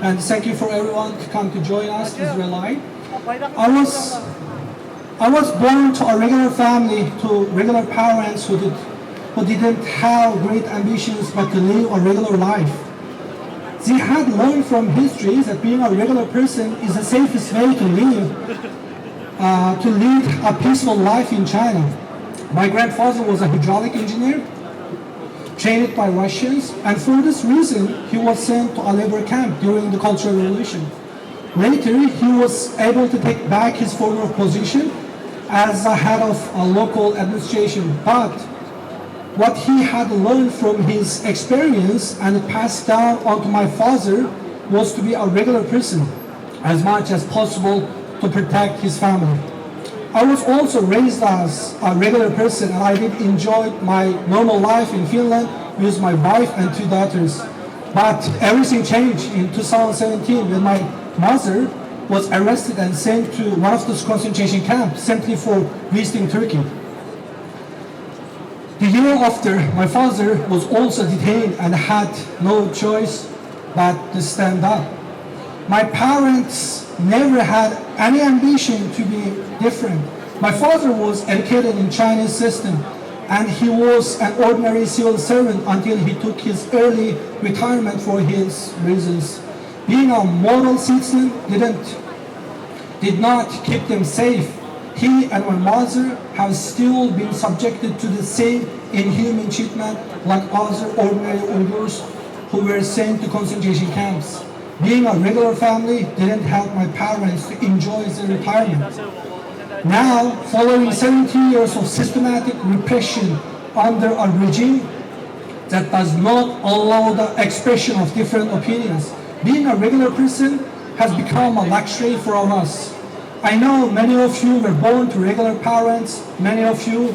And thank you for everyone to come to join us, Israelite. I was I was born to a regular family, to regular parents who did, who didn't have great ambitions but to live a regular life. They had learned from history that being a regular person is the safest way to live, uh, to lead a peaceful life in China. My grandfather was a hydraulic engineer, trained by Russians, and for this reason, he was sent to a labor camp during the Cultural Revolution. Later, he was able to take back his former position as a head of a local administration. But what he had learned from his experience and passed down onto my father was to be a regular person as much as possible to protect his family. I was also raised as a regular person, and I did enjoy my normal life in Finland with my wife and two daughters. But everything changed in two thousand seventeen when my mother was arrested and sent to one of those concentration camps simply for visiting Turkey. The year after, my father was also detained and had no choice but to stand up. My parents never had any ambition to be different. My father was educated in Chinese system, and he was an ordinary civil servant until he took his early retirement for his reasons. Being a model citizen didn't did not keep them safe. He and my mother have still been subjected to the same inhuman treatment like other ordinary Uyghurs who were sent to concentration camps. Being a regular family didn't help my parents to enjoy their retirement. Now, following seventy years of systematic repression under a regime that does not allow the expression of different opinions, being a regular person has become a luxury for all of us. I know many of you were born to regular parents, many of you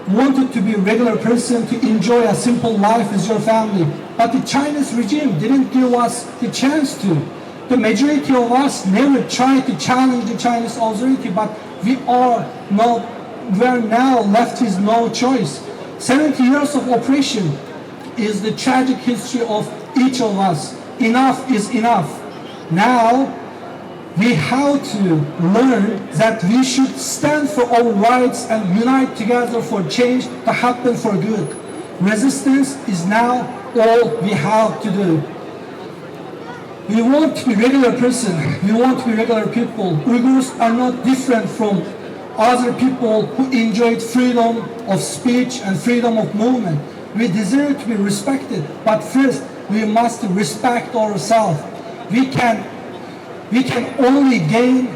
wanted to be a regular person to enjoy a simple life with your family. But the Chinese regime didn't give us the chance to. The majority of us never tried to challenge the Chinese authority, but we are not, we are now left with no choice. Seventy years of oppression is the tragic history of each of us. Enough is enough. Now, we have to learn that we should stand for our rights and unite together for change to happen for good. Resistance is now all we have to do. We want to be regular person. We want to be regular people. Uyghurs are not different from other people who enjoyed freedom of speech and freedom of movement. We deserve to be respected, but first we must respect ourselves. We can, we can only gain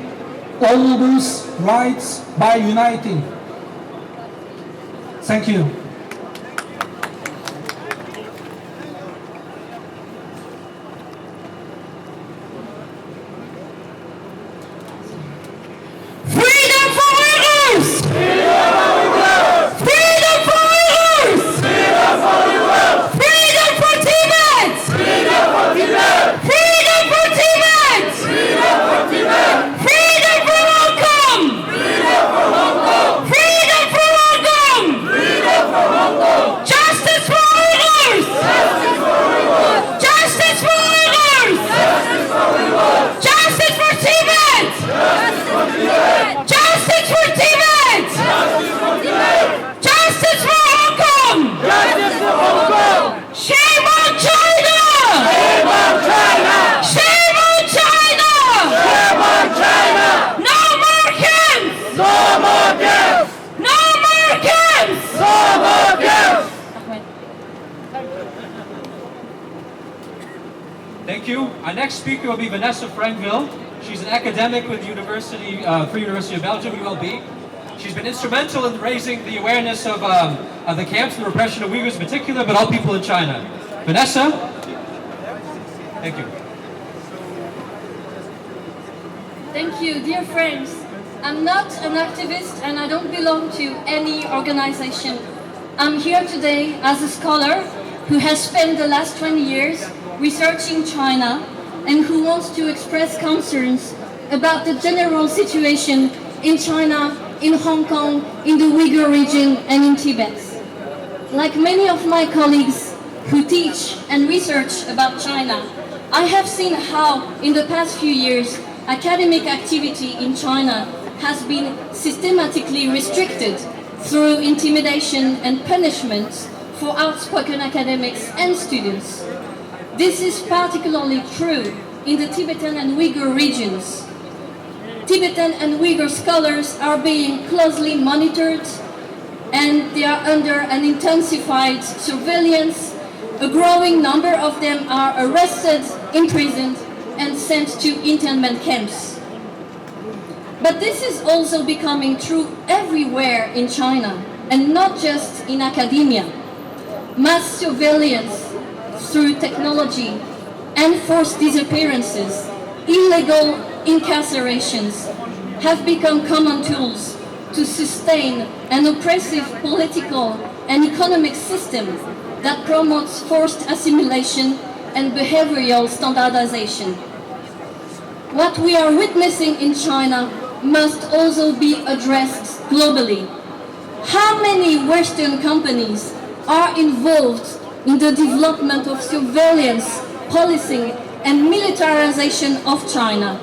all those rights by uniting. Thank you. Freedom for Uyghurs! Freedom for Uyghurs! Freedom for Tibet! Freedom for Tibet! Freedom for Hong Kong! Freedom for Hong Kong! Justice for Uyghurs! Justice for Uyghurs! Justice for Tibet! Justice for Tibet! Justice for Hong Kong! Shame on China! Shame on China! Shame on China! Shame on China! No more camps! No more camps! No more camps! No more camps! Thank you. Our next speaker will be Vanessa Frangville. She's an academic with the University, uh, Free University of Belgium, U L B. She's been instrumental in raising the awareness of, um, of the camps and the repression of Uyghurs in particular, but all people in China. Vanessa? Thank you. Thank you, dear friends. I'm not an activist and I don't belong to any organization. I'm here today as a scholar who has spent the last twenty years researching China and who wants to express concerns about the general situation in China, in Hong Kong, in the Uyghur region, and in Tibet. Like many of my colleagues who teach and research about China, I have seen how, in the past few years, academic activity in China has been systematically restricted through intimidation and punishment for outspoken academics and students. This is particularly true in the Tibetan and Uyghur regions. Tibetan and Uyghur scholars are being closely monitored and they are under an intensified surveillance. A growing number of them are arrested, imprisoned, and sent to internment camps. But this is also becoming true everywhere in China, and not just in academia. Mass surveillance through technology, enforced disappearances, illegal incarcerations have become common tools to sustain an oppressive political and economic system that promotes forced assimilation and behavioral standardization. What we are witnessing in China must also be addressed globally. How many Western companies are involved in the development of surveillance, policing, and militarization of China?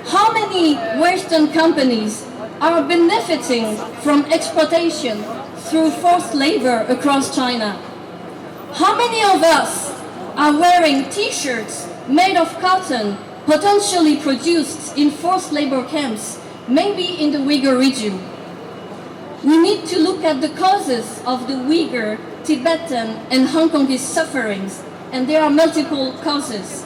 How many Western companies are benefiting from exploitation through forced labor across China? How many of us are wearing T-shirts made of cotton potentially produced in forced labor camps, maybe in the Uyghur region? We need to look at the causes of the Uyghur, Tibetan, and Hong Kongese sufferings, and there are multiple causes.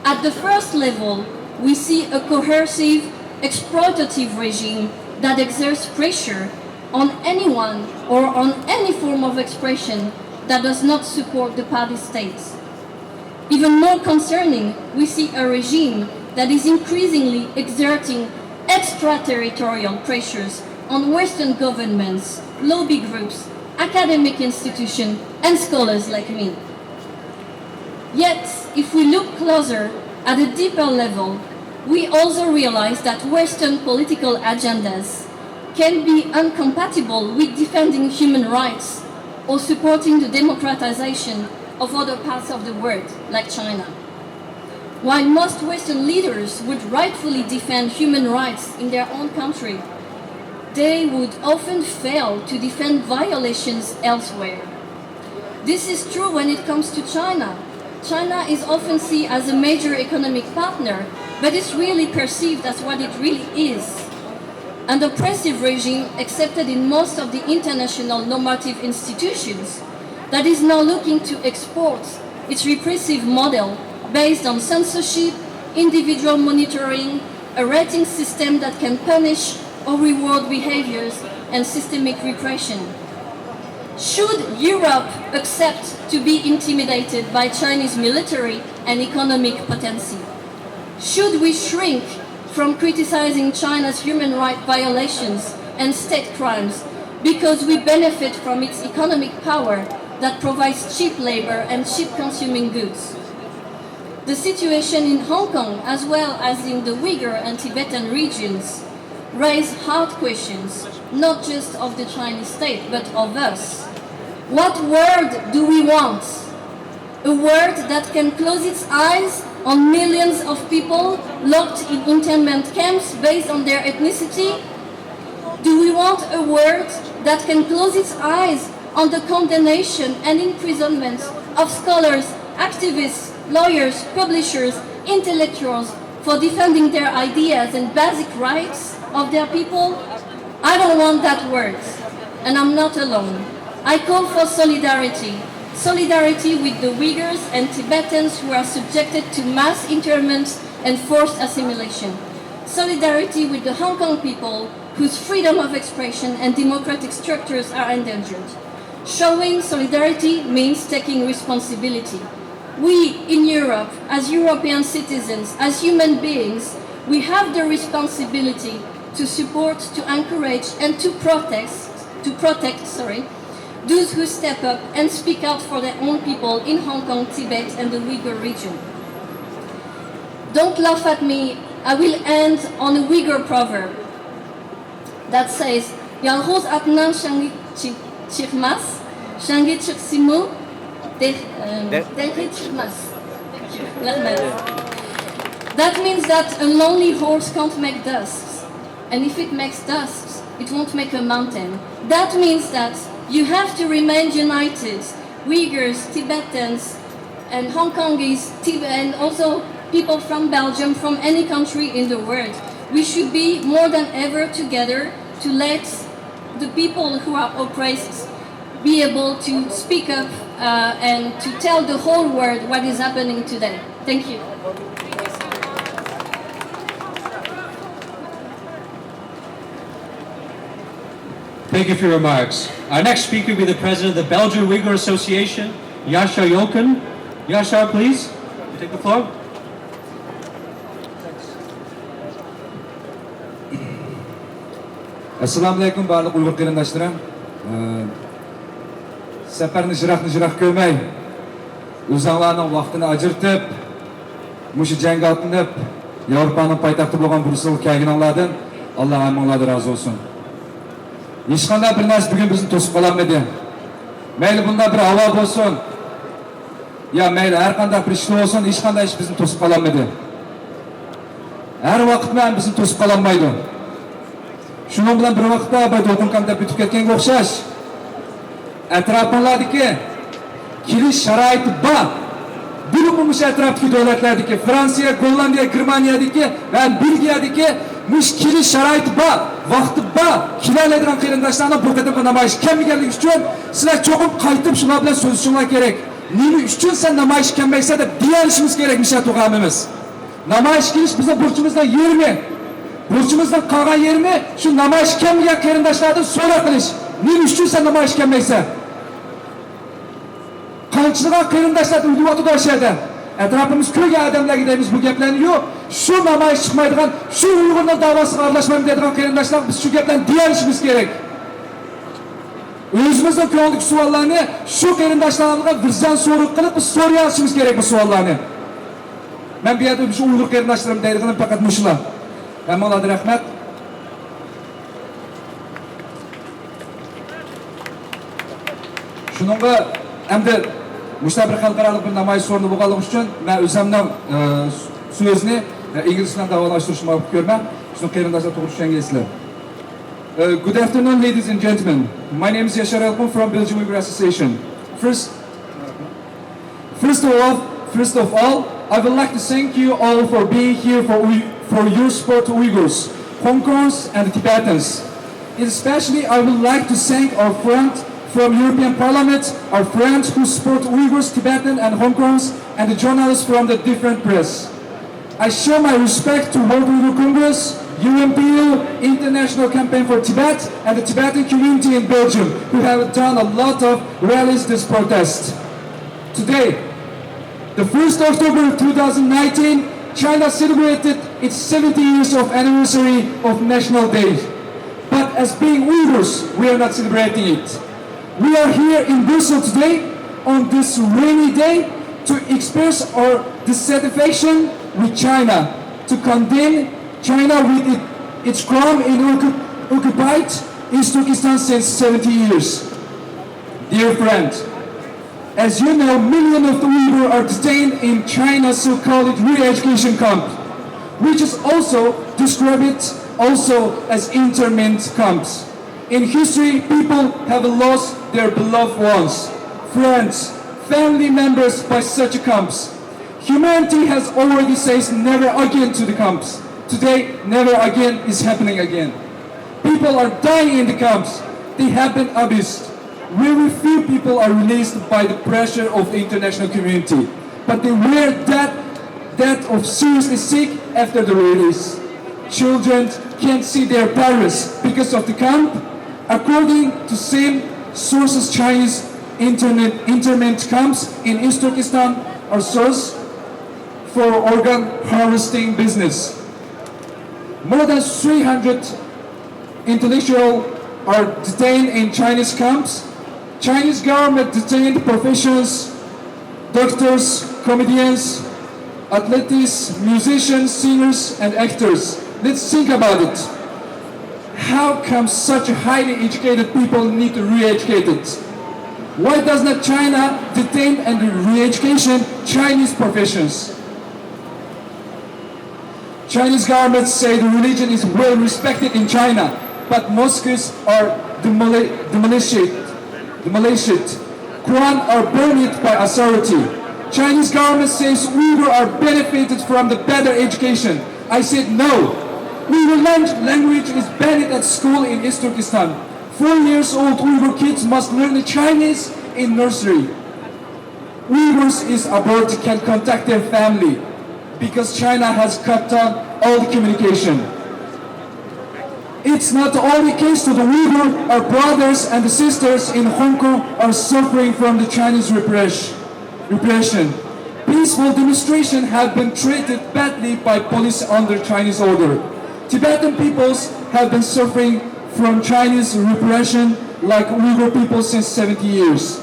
At the first level, we see a coercive, exploitative regime that exerts pressure on anyone or on any form of expression that does not support the party state. Even more concerning, we see a regime that is increasingly exerting extraterritorial pressures on Western governments, lobby groups, academic institutions, and scholars like me. Yet, if we look closer at a deeper level, we also realize that Western political agendas can be incompatible with defending human rights or supporting the democratization of other parts of the world, like China. While most Western leaders would rightfully defend human rights in their own country, they would often fail to defend violations elsewhere. This is true when it comes to China. China is often seen as a major economic partner, but it's really perceived as what it really is, an oppressive regime accepted in most of the international normative institutions that is now looking to export its repressive model based on censorship, individual monitoring, a rating system that can punish or reward behaviors, and systemic repression. Should Europe accept to be intimidated by Chinese military and economic potency? Should we shrink from criticizing China's human rights violations and state crimes because we benefit from its economic power that provides cheap labor and cheap consuming goods? The situation in Hong Kong, as well as in the Uyghur and Tibetan regions, raise hard questions, not just of the Chinese state, but of us. What world do we want? A world that can close its eyes on millions of people locked in internment camps based on their ethnicity? Do we want a world that can close its eyes on the condemnation and imprisonment of scholars, activists, lawyers, publishers, intellectuals for defending their ideas and basic rights of their people? I don't want that world, and I'm not alone. I call for solidarity. Solidarity with the Uyghurs and Tibetans who are subjected to mass internment and forced assimilation. Solidarity with the Hong Kong people whose freedom of expression and democratic structures are endangered. Showing solidarity means taking responsibility. We, in Europe, as European citizens, as human beings, we have the responsibility to support, to encourage, and to protect, to protect, sorry, those who step up and speak out for their own people in Hong Kong, Tibet, and the Uyghur region. Don't laugh at me. I will end on a Uyghur proverb that says, يالغۇز ئاتنىڭ شاڭى چىق-، چىقماس، شاڭى چىقسىمۇ، دېھ-، ئەم، دېھ-، دېھى چىقماس. رەھمەت. That means that a lonely horse can't make dust. And if it makes dust, it won't make a mountain. That means that you have to remain united, Uyghurs, Tibetans, and Hong Kongese, Tib-, and also people from Belgium, from any country in the world. We should be more than ever together to let the people who are oppressed be able to speak up, uh, and to tell the whole world what is happening today. Thank you. Thank you for your remarks. Our next speaker will be the president of the Belgian Uyghur Association, Yashar Yolkun. Yashar, please, you take the floor. ئەسسالامۇئەلەيكۇم، بارلىق ئۇيغۇر قېرىنداشلىرىم. ئە، سەپەرنى يىراقنى يىراق كۆرمەي، ئۆزۈڭلارنىڭ ۋاقتىنى ئاجرىتىپ، مۇشۇ جەڭگە ئاتلىنىپ، ياۋروپانىڭ پايتەختى بولغان بريۇسسېلغا كەلگىنىڭلاردىن ئاللا ھەممىڭلاردىن رازى بولسۇن. ھېچقانداق بىر نەرسە بۈگۈن بىزنى توسۇپ قالالمىدى. مەيلى بۇنداق بىر ھاۋا بولسۇن، يا مەيلى ھەر قانداق بىر ئىشلار بولسۇن، ھېچقانداق ئىش بىزنى توسۇپ قالالمىدى. ھەر ۋاقىتمۇ ھەم بىزنى توسۇپ قالالمايدۇ. شۇنىڭ بىلەن بىر ۋاقىتتا بايا دولقۇنكام دەپ ئۆتۈپ كەتكەنگە ئوخشاش، ئەتراپىڭلاردىكى كېلىش شارائىتى بار، بولۇپمۇ مۇشۇ ئەتراپتىكى دۆلەتلەردىكى، فرانسىيە، گوللاندىيە، گېرمانىيەدىكى ۋە بېلگىيەدىكى مۇشۇ كېلىش شارائىتى بار، ۋاقتى بار، كېلەلەيدىغان قېرىنداشلارنىڭ بۇ قېتىمقى نامايىشقا كەلمىگەنلىكى ئۈچۈن سىلەر چوقۇم قايتىپ شۇلار بىلەن سۆزلىشىشىڭلار كېرەك. نېمە ئۈچۈن سەن نامايىشقا كەلمەيسەن دەپ دېيەلىشىمىز كېرەك، مىشا تۇغامىمىز. نامايىش قىلىش بىزنىڭ بۇرچىمىزنىڭ يېرىمى. بۇرچىمىزنىڭ قالغان يېرىمى شۇ نامايىشقا كەلمىگەن قېرىنداشلاردىن سوئال قىلىش. نېمە ئۈچۈن سەن نامايىشقا كەلمەيسەن؟ قانچىلىغان قېرىنداشلار ئۆلۈۋاتىدۇ ئاشۇ يەردە. ئەتراپىمىز كۆرگەن ئادەملەرگە دەيمىز بۇ گەپلەرنى. يوق، شۇ نامايىش چىقمايدىغان، شۇ ئۇيغۇرنىڭ داۋاسىغا ئارىلاشمايمەن دەيدىغان قېرىنداشلار بىز شۇ گەپلەرنى دېيەلىشىمىز كېرەك. ئۆزىمىزنىڭ كۆڭلىدىكى سوئاللارنى شۇ قېرىنداشلارغا ۋىجدان سورىقى قىلىپ بىز سورىيالىشىمىز كېرەك بۇ سوئاللارنى. مەن بۇ يەردە شۇ ئۇيغۇر قېرىنداشلىرىم دەيدىغىنىم پەقەت مۇشۇلا. ھەممىڭلاردىن رەھمەت. شۇنىڭغا ئەمدى مۇشۇنداق بىر خەلقئارالىق بىر نامايىش سورۇنى بولغانلىقى ئۈچۈن مەن ئۆزۈمنىڭ ئە، سۆزنى ئە، ئىنگلىزچە بىلەن داۋاملاشتۇرۇشنى ماقۇل كۆرىمەن. شۇنى قېرىنداشلار توغرا چۈشەنگەيسىلەر. Uh, good afternoon, ladies and gentlemen. My name is Yashar Yolkun from Belgian Uyghur Association. First, first of all, first of all, I would like to thank you all for being here for, Uy- for your support to Uyghurs, Hong Kongs, and Tibetans. Especially, I would like to thank our friend from European Parliament, our friends who support Uyghurs, Tibetan, and Hong Kongs, and the journalists from the different press. I show my respect to World Uyghur Congress, U N P U, International Campaign for Tibet, and the Tibetan community in Belgium, who have done a lot of rallies this protest. Today, the first October two thousand nineteen, China celebrated its seventy years of anniversary of National Day. But as being Uyghurs, we are not celebrating it. We are here in Brussels today on this rainy day to express our dissatisfaction with China, to condemn China with it, its crime in occup- occupied East Turkestan since seventy years. Dear friend, as you know, millions of the Uyghur are detained in China's so-called re-education camp, which is also described also as internment camps. In history, people have lost their beloved ones, friends, family members by such camps. Humanity has already said never again to the camps. Today, never again is happening again. People are dying in the camps. They have been abused. Very few people are released by the pressure of the international community, but they were dead, dead of seriously sick after the release. Children can't see their parents because of the camp. According to same sources, Chinese internet, internment camps in East Turkestan are source for organ harvesting business. More than three hundred intellectuals are detained in Chinese camps. Chinese government detained professionals, doctors, comedians, athletes, musicians, singers, and actors. Let's think about it. How come such highly educated people need to re-educated? Why does not China detain and re-education Chinese professions? Chinese government say the religion is well respected in China, but mosques are demoli- demolished, demolished. Quran are burned by authority. Chinese government says Uyghur are benefited from the better education. I said no. Uyghur lang- language is banned at school in East Turkestan. Four years old Uyghur kids must learn Chinese in nursery. Uyghurs is abroad can contact their family because China has cut down all the communication. It's not only case to the Uyghur, our brothers and the sisters in Hong Kong are suffering from the Chinese repress- repression. Peaceful demonstration have been treated badly by police under Chinese order. Tibetan peoples have been suffering from Chinese repression like Uyghur people since seventy years.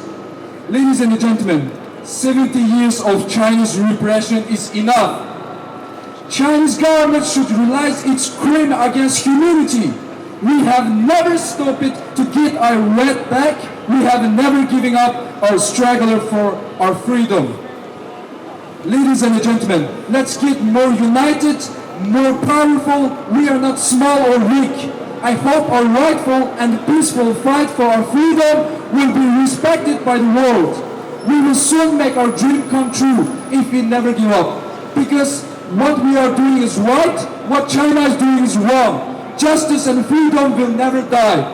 Ladies and gentlemen, seventy years of Chinese repression is enough. Chinese government should realize its crime against humanity. We have never stopped it to get our right back. We have never giving up our struggle for our freedom. Ladies and gentlemen, let's get more united, more powerful. We are not small or weak. I hope our rightful and peaceful fight for our freedom will be respected by the world. We will soon make our dream come true if we never give up. Because what we are doing is right, what China is doing is wrong. Justice and freedom will never die.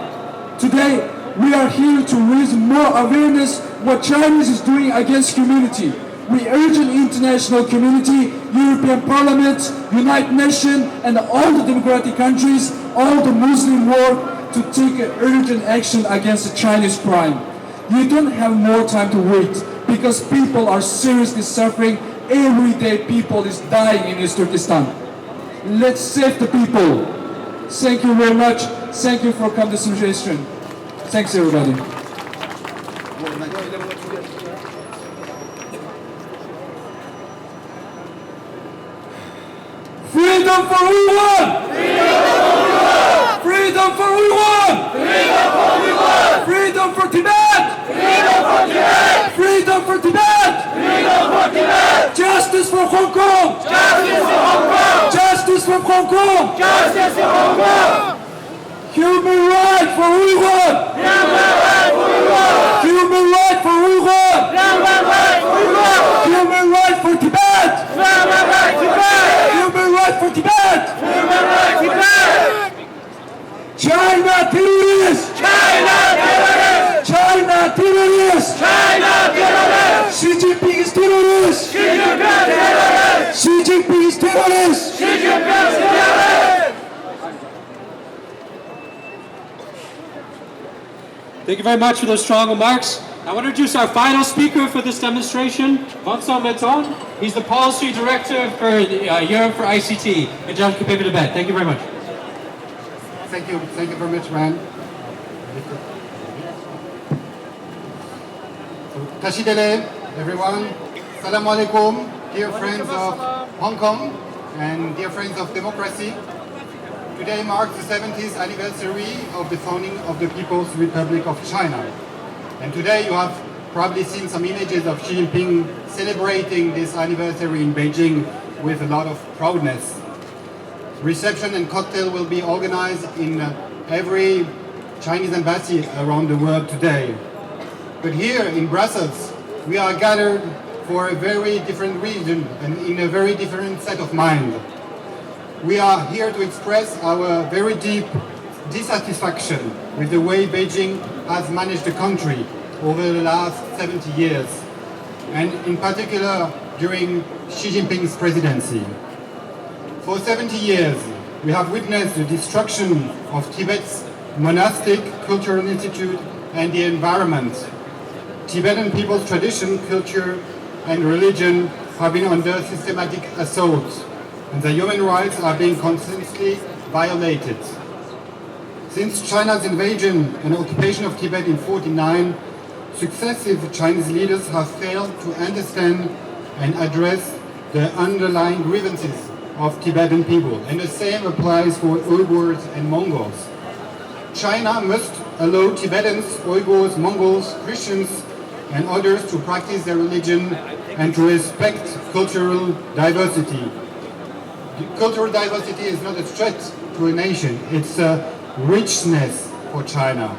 Today, we are here to raise more awareness what China is doing against humanity. We urge an international community, European Parliament, United Nations, and all the democratic countries, all the Muslim world to take urgent action against the Chinese crime. You don't have more time to wait because people are seriously suffering. Every day people is dying in East Turkestan. Let's save the people. Thank you very much. Thank you for come this suggestion. Thanks everybody. Freedom for Uyghur! Freedom for Uyghur! Freedom for Tibet! Freedom for Tibet! Justice for Hong Kong! Justice for Hong Kong! Human right for Uyghur! Human right for Uyghur! Human right for Tibet! Human right for Tibet! China terrorist! China terrorist! Xi Jinping is terrorist! Xi Jinping is terrorist! Thank you very much for those strong remarks. I want to introduce our final speaker for this demonstration, Vincent Metton. He's the policy director for uh, Europe for I C T in Jammu Kashmir, Tibet. Thank you very much. Thank you, thank you very much, man. Tashidele, everyone. Salam alaikum, dear friends of Hong Kong and dear friends of democracy. Today marks the seventieth anniversary of the founding of the People's Republic of China. And today you have probably seen some images of Xi Jinping celebrating this anniversary in Beijing with a lot of proudness. Reception and cocktail will be organized in uh, every Chinese embassy around the world today. But here in Brussels, we are gathered for a very different reason and in a very different set of mind. We are here to express our very deep dissatisfaction with the way Beijing has managed the country over the last seventy years, and in particular during Xi Jinping's presidency. For seventy years, We have witnessed the destruction of Tibet's monastic cultural institute and the environment. Tibetan people's tradition, culture, and religion have been under systematic assault, and their human rights are being constantly violated. Since China's invasion and occupation of Tibet in forty-nine, successive Chinese leaders have failed to understand and address the underlying grievances of Tibetan people, and the same applies for Uyghurs and Mongols. China must allow Tibetans, Uyghurs, Mongols, Christians, and others to practice their religion and to respect cultural diversity. Cultural diversity is not a threat to a nation, it's a richness for China.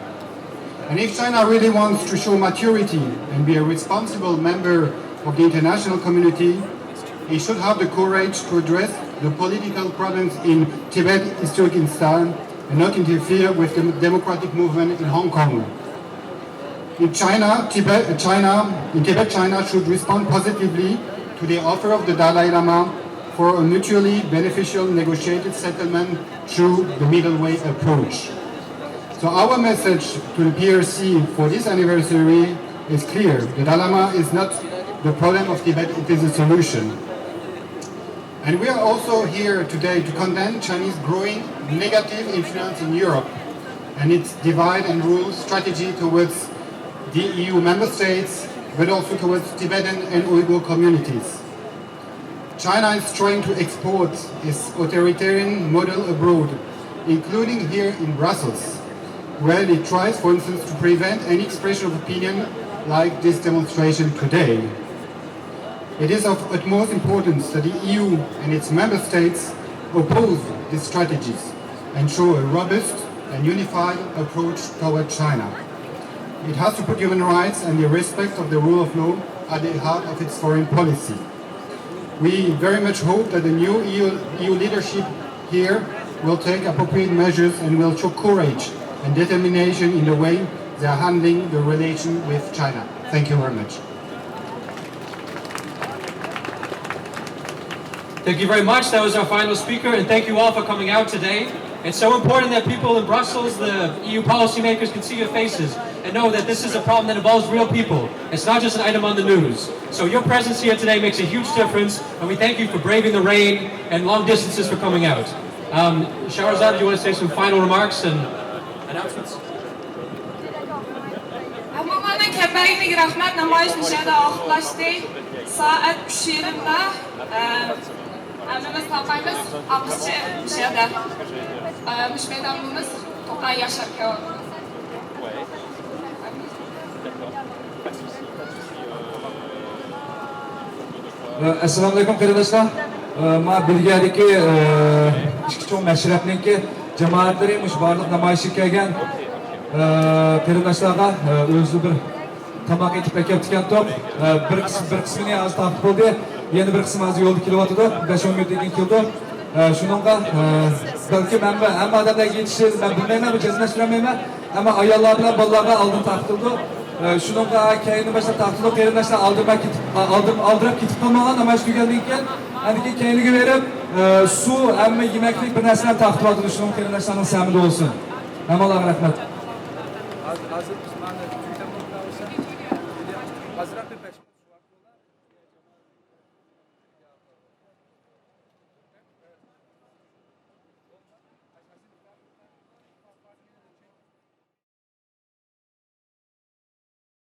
And if China really wants to show maturity and be a responsible member of the international community, it should have the courage to address the political problems in Tibet, East Turkestan, and not interfere with the democratic movement in Hong Kong. In China, Tibet, China, in Tibet, China should respond positively to the offer of the Dalai Lama for a mutually beneficial negotiated settlement through the middle way approach. So our message to the P R C for this anniversary is clear. The Dalai Lama is not the problem of Tibet, it is a solution. And we are also here today to condemn Chinese growing negative influence in Europe and its divide and rule strategy towards the E U member states, but also towards Tibetan and Uyghur communities. China is trying to export its authoritarian model abroad, including here in Brussels, where it tries, for instance, to prevent any expression of opinion like this demonstration today. It is of utmost importance that the E U and its member states oppose these strategies and show a robust and unified approach toward China. It has to put human rights and the respect of the rule of law at the heart of its foreign policy. We very much hope that the new E U, E U leadership here will take appropriate measures and will show courage and determination in the way they are handling the relation with China. Thank you very much. Thank you very much. That was our final speaker, and thank you all for coming out today. It's so important that people in Brussels, the E U policymakers, can see your faces and know that this is a problem that involves real people. It's not just an item on the news. So your presence here today makes a huge difference, and we thank you for braving the rain and long distances for coming out. Um, Shahrazad, do you want to say some final remarks and announcements? ھەممىڭلارنىڭ كەمبەرگىنىگە رەھمەت، نامايىش مۇشۇ يەردە ئاخىرلاشتى. سائەت ئۈچ يېرىمدا، ئە، ھەممىمىز تاقايمىز، ئاققۇچى مۇشۇ يەردە. ئە، مۇشۇ مەيدانىمىز توقاي ياشار كەۋاپ. ئەسسالامۇئەلەيكۇم قېرىنداشلار. ما بېلگىيەدىكى ئىككى چوڭ مەشرەپنىڭكى جامائەتلىرى، مۇشۇ بارلىق نامايىشقا كەلگەن قېرىنداشلارغا ئۆزى بىر تاماق ئېتىپ ئەكەپتىكەنتۇق. بىر قىسمى، بىر قىسمىنى ھازىر تارتىپ بولدى. يەنە بىر قىسمى ھازىر يولدا كېلىۋاتىدۇ. بەش ئون مىنۇتتىن كېيىن كېلىدۇ. شۇنىڭغا بەلكىم ھەممە، ھەممە ئادەملەرگە يېتىشى مەن بىلمەيمەن، بۇ جەزملەشتۈرەلمەيمەن. ئەمما ئاياللار بىلەن بالىلارغا ئالدىن تارقىتىلىدۇ. شۇنىڭغا كەينىدىن باشلاپ تارقىتىلىدۇ. قېرىنداشلار ئالدىرىماي كېتىپ، ئالدىم، ئالدىراپ كېتىپ قالمىغان نامايىش تۈگەلدىن كېيىن. ئاندىن كېيىن كەينىگە بېرىپ، سۇ، ھەممە يېمەكلىك بىر نەرسىلەرنى تارقىتىۋاتىدۇ. شۇنىڭ قېرىنداشلارنىڭ سەمىدى بولسۇن. ھەممىڭلارغا رەھمەت.